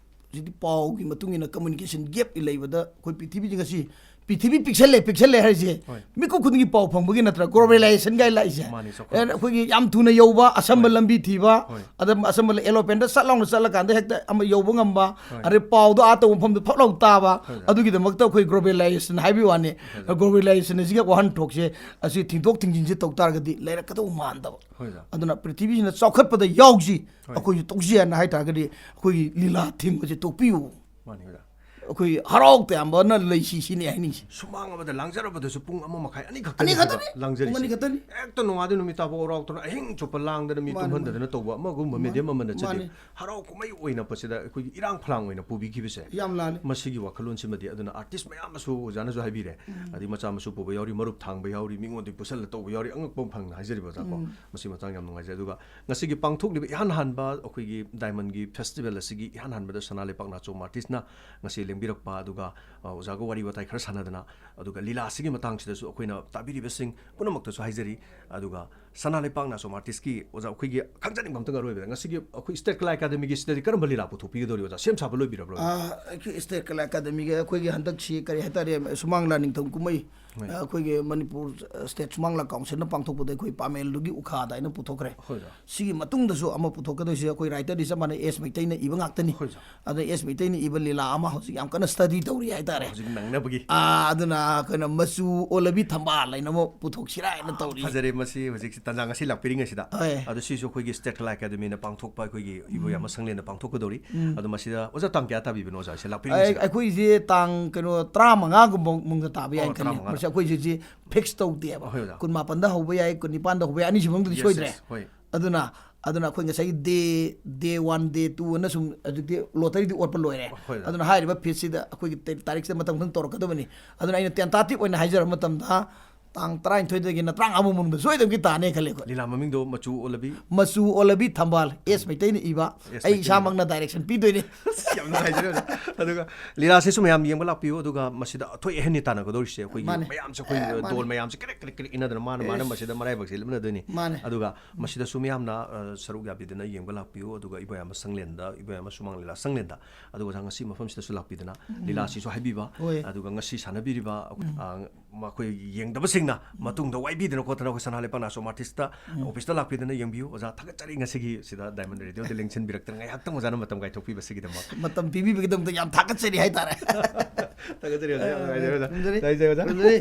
ꯍꯧꯖꯤꯛꯇꯤ ꯄꯥꯎꯒꯤ ꯃꯇꯨꯡ ꯏꯟꯅ ꯀꯝꯃꯨꯅꯤꯀꯦꯁꯟ ꯒꯦꯞ ꯂꯩꯕꯗ ꯑꯩꯈꯣꯏ ꯄ꯭ꯔꯤꯊꯤꯕꯤꯁꯦ ꯉꯁꯤ ꯄ꯭ꯔꯤꯊꯤꯕꯤ ꯄꯤꯛꯁꯜꯂꯦ, ꯄꯤꯛꯁꯜꯂꯦ ꯍꯥꯏꯁꯦ ꯍꯣꯏ꯫ ꯃꯤꯀꯨꯞ ꯈꯨꯗꯤꯡꯒꯤ ꯄꯥꯎ ꯐꯪꯕꯒꯤ ꯅꯠꯇ꯭ꯔꯥ, ꯒ꯭ꯂꯣꯕꯦꯂꯥꯏꯖꯦꯁꯟ ꯀꯥꯏ ꯂꯥꯛꯏꯁꯦ? ꯃꯥꯅꯤ, ꯆꯥꯎꯈꯠꯂꯦ꯫ ꯑꯦ, ꯑꯩꯈꯣꯏꯒꯤ ꯌꯥꯝ ꯊꯨꯅ ꯌꯧꯕ, ꯑꯁꯝꯕ ꯍꯣꯏ꯫ ꯂꯝꯕꯤ ꯊꯤꯕ, ꯍꯣꯏ꯫ ꯑꯗ ꯑꯁꯝꯕ ꯑꯦꯔꯣꯄ꯭ꯂꯦꯟꯗ ꯁꯠ ꯂꯥꯎꯅ ꯆꯠꯂꯀꯥꯟꯗ ꯍꯦꯛꯇ ꯑꯃ ꯌꯧꯕ ꯉꯝꯕ, ꯍꯣꯏ꯫ ꯑꯗꯩ ꯄꯥꯎꯗꯣ ꯑꯥ ꯇꯧꯕ ꯃꯐꯝꯗ ꯐꯠ ꯂꯥꯎ ꯇꯥꯕ, ꯍꯣꯏ꯫ ꯑꯗꯨꯒꯤꯗꯃꯛꯇ ꯑꯩꯈꯣꯏ ꯒ꯭ꯂꯣꯕꯦꯂꯥꯏꯖꯦꯁꯟ ꯍꯥꯏꯕꯒꯤ ꯋꯥꯅꯤ꯫ ꯍꯣꯏ꯫ ꯒ꯭ꯂꯣꯕꯦꯂꯥꯏꯖꯦꯁꯟ ꯑꯁꯤꯒꯤ ꯋꯥꯍꯟꯊꯣꯛꯁꯦ ꯑꯁꯤ ꯊꯤꯡꯗꯣꯛ ꯊꯤꯡꯖꯤꯟꯁꯦ ꯇꯧ ꯇꯥꯔꯒꯗꯤ ꯂꯩꯔꯛꯀꯗꯧꯕ ꯃꯥꯟꯗꯕ꯫ ꯍꯣꯏ, ꯑꯣꯖꯥ꯫ ꯑꯗꯨꯅ ꯄ꯭ꯔꯤꯊꯤꯕꯤꯁꯤꯅ ꯆꯥꯎꯈꯠꯄꯗ ꯌꯥꯎꯁꯤ, ꯍꯣꯏ꯫ ꯑꯩꯈꯣꯏꯁꯨ ꯇꯧꯁꯤ ꯍꯥꯏꯅ ꯍꯥꯏ ꯇꯥꯔꯒꯗꯤ ꯑꯩꯈꯣꯏꯒꯤ ꯂꯤꯂꯥ ꯊꯤꯡꯕꯁꯦ ꯇꯣꯛꯄꯤꯌꯨ꯫ ꯃꯥꯅꯤ, ꯑꯣꯖꯥ꯫ ꯑꯩꯈꯣꯏ ꯍꯔꯥꯎ ꯇꯌꯥꯝꯕꯅ ꯂꯩꯁꯤ ꯁꯤꯅꯤ ꯍꯥꯏꯅꯤꯡꯁꯤ꯫ ꯁꯨꯃꯥꯡ ꯑꯃꯗ ꯂꯥꯡꯖꯔꯕꯗꯁꯨ ꯄꯨꯡ ꯑꯃ ꯃꯈꯥꯏ, ꯑꯅꯤ ꯑꯅꯤ ꯈꯛꯇꯅꯤ ꯈꯛꯇꯅꯤ꯫ ꯂꯥꯡꯖꯔꯤꯁꯦ꯫ ꯄꯨꯡ ꯑꯅꯤ ꯈꯛꯇꯅꯤ꯫ ꯍꯦꯛꯇ ꯅꯣꯡꯉꯥꯟꯗꯩ ꯅꯨꯃꯤꯠ ꯇꯥꯕ ꯍꯔꯥꯎ ꯇꯧꯅ ꯑꯍꯤꯡ ꯆꯨꯞꯄ ꯂꯥꯡꯗꯅ ꯃꯤ ꯃꯥꯅꯤ, ꯇꯨꯝꯍꯟꯗꯗꯅ ꯇꯧꯕ ꯑꯃꯒꯨꯝꯕ ꯃꯥꯅꯤ꯫ ꯃꯦꯗꯤꯌꯝ ꯑꯃ ꯅꯠꯆꯗꯦ꯫ ꯃꯥꯅꯤ꯫ ꯍꯔꯥꯎ ꯀꯨꯝꯍꯩ ꯑꯣꯏꯅ ꯃꯁꯤꯗ ꯑꯩꯈꯣꯏꯒꯤ ꯏꯔꯥꯡ ꯐꯂꯥꯡ ꯑꯣꯏꯅ ꯄꯨꯕꯤꯈꯤꯕꯁꯦ꯫ ꯌꯥꯝ ꯂꯥꯜꯂꯦ꯫ ꯃꯁꯤꯒꯤ ꯋꯥꯈꯜꯂꯣꯟꯁꯤꯃꯗꯤ ꯑꯗꯨꯅ ꯑꯥꯔꯇꯤꯁ ꯃꯌꯥꯝ ꯑꯃꯁꯨ ꯑꯣꯖꯥꯅꯁꯨ ꯍꯥꯏꯕꯤꯔꯦ꯫ ꯑꯗꯩ ꯃꯆꯥ ꯃꯁꯨ ꯄꯨꯕ ꯌꯥꯎꯔꯤ, ꯃꯔꯨꯞ ꯊꯥꯡꯕ ꯌꯥꯎꯔꯤ, ꯃꯤꯉꯣꯟꯗꯒꯤ ꯄꯨꯁꯜꯂ ꯇꯧꯕ ꯌꯥꯎꯔꯤ, ꯑꯉꯛꯄ ꯑꯃ ꯐꯪꯅ ꯍꯥꯏꯖꯔꯤꯕ ꯑꯣꯖꯥꯀꯣ꯫ ꯎꯝ꯫ ꯃꯁꯤ ꯃꯇꯥꯡ ꯌꯥꯝ ꯅꯨꯡꯉꯥꯏꯖꯩ꯫ ꯑꯗꯨꯒ ꯉꯁꯤꯒꯤ ꯄꯥꯡꯊꯣꯛꯂꯤꯕ ꯏꯍꯥꯟ ꯍꯥꯟꯕ ꯑꯩꯈꯣꯏꯒꯤ ꯗꯥꯏꯃꯟꯒꯤ ꯐꯦꯁꯇꯤꯚꯦꯜ ꯑꯁꯤꯒꯤ ꯏꯍꯥꯟ ꯍꯥꯟꯕꯗ ꯁꯅꯥ ꯂꯩꯄꯥꯛ ꯅꯥꯆꯣꯝ ꯑꯥꯔꯇꯤꯁꯅ ꯉꯁꯤ ꯂꯦꯡꯕꯤꯔꯛꯄ, ꯑꯗꯨꯒ, ꯑ, ꯑꯣꯖꯥꯒ ꯋꯥꯔꯤ ꯋꯥꯇꯥꯏ ꯈꯔ ꯁꯥꯟꯅꯗꯅ, ꯑꯗꯨꯒ ꯂꯤꯂꯥꯁꯤꯒꯤ ꯃꯇꯥꯡꯁꯤꯗꯁꯨ ꯑꯩꯈꯣꯏꯅ ꯇꯥꯕꯤꯔꯤꯕꯁꯤꯡ ꯄꯨꯝꯅꯃꯛꯇꯁꯨ ꯍꯥꯏꯖꯔꯤ꯫ ꯑꯗꯨꯒ ꯁꯅꯥ ꯂꯩꯄꯥꯛ ꯅꯥꯆꯣꯝ ꯑꯥꯔꯇꯤꯁꯀꯤ ꯑꯣꯖꯥ, ꯑꯩꯈꯣꯏꯒꯤ ꯈꯪꯖꯅꯤꯡꯕ ꯑꯝꯇꯪ ꯑꯔꯣꯏꯕꯗ, ꯉꯁꯤꯒꯤ ꯑꯩꯈꯣꯏ ꯏꯁꯇꯦꯠ ꯀꯂꯥ ꯑꯦꯀꯥꯗꯃꯤꯒꯤ ꯁꯤꯗꯗꯤ ꯀꯔꯝꯕ ꯂꯤꯂꯥ ꯄꯨꯊꯣꯛꯄꯤꯒꯗꯧꯔꯤ ꯑꯣꯖꯥ? ꯁꯦꯝ ꯁꯥꯕ ꯂꯣꯏꯕꯤꯔꯕ꯭ꯔꯣ? ꯑꯥ, ꯑꯩꯈꯣꯏ ꯏꯁꯇꯦꯠ ꯀꯂꯥ ꯑꯦꯀꯥꯗꯃꯤꯒ ꯑꯩꯈꯣꯏꯒꯤ ꯍꯟꯗꯛꯁꯤ ꯀꯔꯤ ꯍꯥꯏꯇꯥꯔꯦ, ꯁꯨꯃꯥꯡ ꯂꯤꯂꯥ ꯅꯤꯡꯊꯧ ꯀꯨꯝꯍꯩ ꯑꯩꯈꯣꯏꯒꯤ ꯃꯅꯤꯄꯨꯔ ꯁ꯭ꯇꯦꯠ ꯁꯨꯃꯥꯡ ꯂꯤꯂꯥ ꯀꯥꯎꯟꯁꯤꯜꯅ ꯄꯥꯡꯊꯣꯛꯄꯗ ꯑꯩꯈꯣꯏ ꯄꯥꯃꯦꯜꯗꯨꯒꯤ ꯎꯈꯥꯗ ꯍꯥꯏꯅ ꯄꯨꯊꯣꯛꯈ꯭ꯔꯦ꯫ ꯑꯩꯈꯣꯏꯗ ꯁꯤꯒꯤ ꯃꯇꯨꯡꯗꯁꯨ ꯑꯃ ꯄꯨꯊꯣꯛꯀꯗꯣꯏꯁꯦ ꯑꯩꯈꯣꯏ ꯔꯥꯏꯇꯔꯗꯤ ꯆꯞ ꯃꯥꯟꯅꯩ, ꯑꯦꯁ ꯃꯩꯇꯩꯅ ꯏꯕ ꯉꯥꯛꯇꯅꯤ꯫ ꯑꯩꯈꯣꯏꯗ ꯑꯗ ꯑꯦꯁ ꯃꯩꯇꯩꯅ ꯏꯕ ꯂꯤꯂꯥ ꯑꯃ ꯍꯧꯖꯤꯛ ꯌꯥꯝ ꯀꯟꯅ ꯁ꯭ꯇꯗꯤ ꯇꯧꯔꯤ ꯍꯥꯏꯇꯥꯔꯦ꯫ ꯍꯧꯖꯤꯛ ꯅꯪꯅꯕꯒꯤ ꯑꯥ, ꯑꯗꯨꯅ ꯑꯩꯈꯣꯏꯅ ꯃꯆꯨ ꯑꯣꯜꯂꯕꯤ ꯊꯝꯕꯥꯜ ꯍꯥꯏꯅ ꯑꯃ ꯄꯨꯊꯣꯛꯁꯤꯔꯥ ꯍꯥꯏꯅ ꯇꯧꯔꯤ꯫ ꯐꯖꯔꯦ꯫ ꯃꯁꯤ ꯍꯧꯖꯤꯛꯁꯤ ꯇꯥꯟꯖꯥ ꯉꯁꯤ ꯂꯥꯛꯄꯤꯔꯤꯉꯩꯁꯤꯗ꯫ ꯍꯣꯏ꯫ ꯑꯗꯣ ꯁꯤꯁꯨ ꯑꯩꯈꯣꯏꯒꯤ ꯁ꯭ꯇꯦꯠ ꯀꯂꯥ ꯑꯦꯀꯥꯗꯃꯤꯅ ꯄꯥꯡꯊꯣꯛꯄ ꯑꯩꯈꯣꯏꯒꯤ ꯏꯕꯣꯌꯥꯝ ꯁꯪꯂꯦꯟꯗ ꯄꯥꯡꯊꯣꯛꯀꯗꯧꯔꯤ꯫ ꯎꯝ꯫ ꯑꯗꯣ ꯃꯁꯤꯗ ꯑꯣꯖꯥ ꯇꯥꯡ ꯀꯌꯥ ꯇꯥꯕꯤꯕꯅꯣ ꯑꯣꯖꯥ ꯁꯤ ꯑꯩ- ꯂꯥꯛꯄꯤꯔꯤꯉꯩꯁꯤꯗ? ꯑꯩꯈꯣꯏꯁꯦ ꯇꯥꯡ ꯀꯩꯅꯣ ꯇꯔꯥꯃꯉꯥꯒꯨꯝꯕ ꯃꯨꯡꯗ ꯇꯥꯕ ꯌꯥꯏꯅ ꯑꯣ, ꯈꯜꯂꯦ꯫ ꯇꯔꯥꯃꯉꯥ꯫ ꯃꯁꯤ ꯑꯩꯈꯣꯏꯁꯦ ꯍꯧꯖꯤꯛ ꯐꯤꯛꯁ ꯇꯧꯗꯦꯕ꯫ ꯍꯣꯏ, ꯑꯣꯖꯥ꯫ ꯀꯨꯟꯃꯥꯄꯟꯗ ꯍꯧꯕ ꯌꯥꯏ, ꯀꯨꯟꯅꯤꯄꯥꯟꯗ ꯍꯧꯕ ꯌꯥꯏ, ꯑꯅꯤꯁꯤ ꯃꯅꯨꯡꯗꯗꯤ Yes, ꯁꯣꯏꯗ꯭ꯔꯦ꯫ yes, ꯍꯣꯏ꯫ ꯑꯗꯨꯅ ꯑꯗꯨꯅ ꯑꯩꯈꯣꯏ ꯉꯁꯥꯏꯒꯤ ꯗꯦ ꯗꯦ ꯋꯥꯟ, ꯗꯦ ꯇꯨ ꯑꯅ ꯁꯨꯝ ꯍꯧꯖꯤꯛꯇꯤ ꯂꯣꯇꯔꯤꯗꯤ ꯑꯣꯠꯄ ꯂꯣꯏꯔꯦ꯫ ꯍꯣꯏ, ꯑꯣꯖꯥ꯫ ꯑꯗꯨꯅ ꯍꯥꯏꯔꯤꯕ ꯐꯤꯠꯁꯤꯗ ꯑꯩꯈꯣꯏꯒꯤ ꯇ- ꯇꯥꯔꯤꯛꯁꯤꯗ ꯃꯇꯝ ꯈꯛꯇꯪ ꯇꯧꯔꯛꯀꯗꯕꯅꯤ꯫ ꯑꯗꯨꯅ ꯑꯩꯅ ꯇꯦꯟꯇꯥꯇꯤꯞ ꯑꯣꯏꯅ ꯍꯥꯏꯖꯔꯕ ꯃꯇꯝꯗ ꯇꯥꯡ ꯇꯔꯥꯅꯤꯊꯣꯏꯗꯒꯤꯅ ꯇꯔꯥꯃꯉꯥ ꯐꯥꯎ ꯃꯅꯨꯡꯗ ꯁꯣꯏꯗꯅꯒꯤ ꯇꯥꯅꯦ ꯈꯜꯂꯦ ꯑꯩꯈꯣꯏ꯫ ꯂꯤꯂꯥ ꯃꯃꯤꯡꯗꯣ ꯃꯆꯨ ꯑꯣꯜꯂꯕꯤ? ꯃꯆꯨ ꯑꯣꯜꯂꯕꯤ ꯊꯝꯕꯥꯜ, ꯑꯦꯁ ꯃꯩꯇꯩꯅ ꯏꯕ꯫ ꯑꯦꯁ ꯑꯩ ꯃꯩꯇꯩꯅ ꯏꯁꯥꯃꯛꯅ ꯗꯥꯏꯔꯦꯛꯁꯟ ꯄꯤꯗꯣꯏꯅꯦ꯫ ꯌꯥꯝ ꯅꯨꯡꯉꯥꯏꯖꯔꯦ ꯑꯣꯖꯥ꯫ ꯑꯗꯨꯒ ꯂꯤꯂꯥꯁꯤꯁꯨ ꯃꯌꯥꯝ ꯌꯦꯡꯕ ꯂꯥꯛꯄꯤꯌꯨ꯫ ꯑꯗꯨꯒ ꯃꯁꯤꯗ ꯑꯊꯣꯏ ꯑꯍꯦꯟꯅꯤ ꯇꯥꯟꯅꯒꯗꯧꯔꯤꯁꯦ ꯑꯩꯈꯣꯏꯒꯤ ꯃꯥꯅꯦ꯫ ꯃꯌꯥꯝꯁꯦ ꯑꯩꯈꯣꯏ ꯑꯦ, ꯃꯥꯅꯦ꯫ ꯗꯣꯜ ꯃꯌꯥꯝꯁꯦ ꯀ꯭ꯔꯤꯛ ꯀ꯭ꯔꯤꯛ ꯀ꯭ꯔꯤꯛ ꯏꯟꯅꯗꯅ ꯃꯥꯅ ꯃꯥꯅ ꯑꯦꯁ꯫ ꯃꯁꯤꯗ ꯃꯔꯥꯏꯕꯛꯁꯦ ꯂꯦꯞꯅꯗꯣꯏꯅꯤ꯫ ꯃꯥꯅꯦ꯫ ꯑꯗꯨꯒ ꯃꯁꯤꯗꯁꯨ ꯃꯌꯥꯝꯅ ꯑ, ꯁꯔꯨꯛ ꯌꯥꯕꯤꯗꯨꯅ ꯌꯦꯡꯕ ꯂꯥꯛꯄꯤꯌꯨ꯫ ꯑꯗꯨꯒ ꯏꯕꯣꯌꯥꯝ ꯁꯪꯂꯦꯟꯗ, ꯏꯕꯣꯌꯥꯝ ꯁꯨꯃꯥꯡ ꯂꯤꯂꯥ ꯁꯪꯂꯦꯟꯗ꯫ ꯑꯗꯨꯒ ꯑꯣꯖꯥ ꯉꯁꯤ ꯃꯐꯝꯁꯤꯗꯁꯨ ꯂꯥꯛꯄꯤꯗꯅ ꯂꯤꯂꯥꯁꯤꯁꯨ ꯍꯥꯏꯕꯤꯕ, ꯍꯣꯏ꯫ ꯑꯗꯨꯒ ꯉꯁꯤ ꯁꯥꯟꯅꯕꯤꯔꯤꯕ ꯑꯩꯈꯣꯏ, ꯑ, ꯃꯈꯣꯏ ꯌꯦꯡꯗꯕꯁꯤꯡꯅ ꯃꯇꯨꯡꯗ ꯋꯥꯏꯕꯤꯗꯅ ꯈꯣꯠꯇꯅ ꯑꯩꯈꯣꯏ ꯁꯅꯥ ꯂꯩꯄꯥꯛ ꯅꯥꯆꯣꯝ ꯑꯥꯔꯇꯤꯁꯇ ꯑꯣꯐꯤꯁꯇ ꯂꯥꯛꯄꯤꯗꯅ ꯌꯦꯡꯕꯤꯌꯨ꯫ ꯑꯣꯖꯥ ꯊꯥꯒꯠꯆꯔꯤ ꯉꯁꯤꯒꯤ ꯁꯤꯗ ꯗꯥꯏꯃꯟ ꯔꯦꯗꯤꯑꯣꯗ ꯂꯦꯡꯁꯤꯟꯕꯤꯔꯛꯇꯅ ꯉꯥꯏꯍꯥꯛꯇꯪ ꯑꯣꯖꯥꯅ ꯃꯇꯝ ꯀꯥꯏꯊꯣꯛꯄꯤꯕꯁꯤꯒꯤꯗꯃꯛ꯫ ꯃꯇꯝ ꯄꯤꯕꯤꯕꯒꯤꯗꯃꯛꯇ ꯌꯥꯝ ꯊꯥꯒꯠꯆꯔꯤ ꯍꯥꯏꯇꯥꯔꯦ꯫ ꯊꯥꯒꯠꯆꯔꯤ ꯑꯣꯖꯥ, ꯌꯥꯝ ꯅꯨꯡꯉꯥꯏꯖꯔꯦ ꯑꯣꯖꯥ꯫ ꯊꯝꯖꯔꯤ꯫ ꯊꯥꯒꯠꯆꯔꯤ ꯑꯣꯖꯥ꯫ ꯊꯝꯖꯔꯤ꯫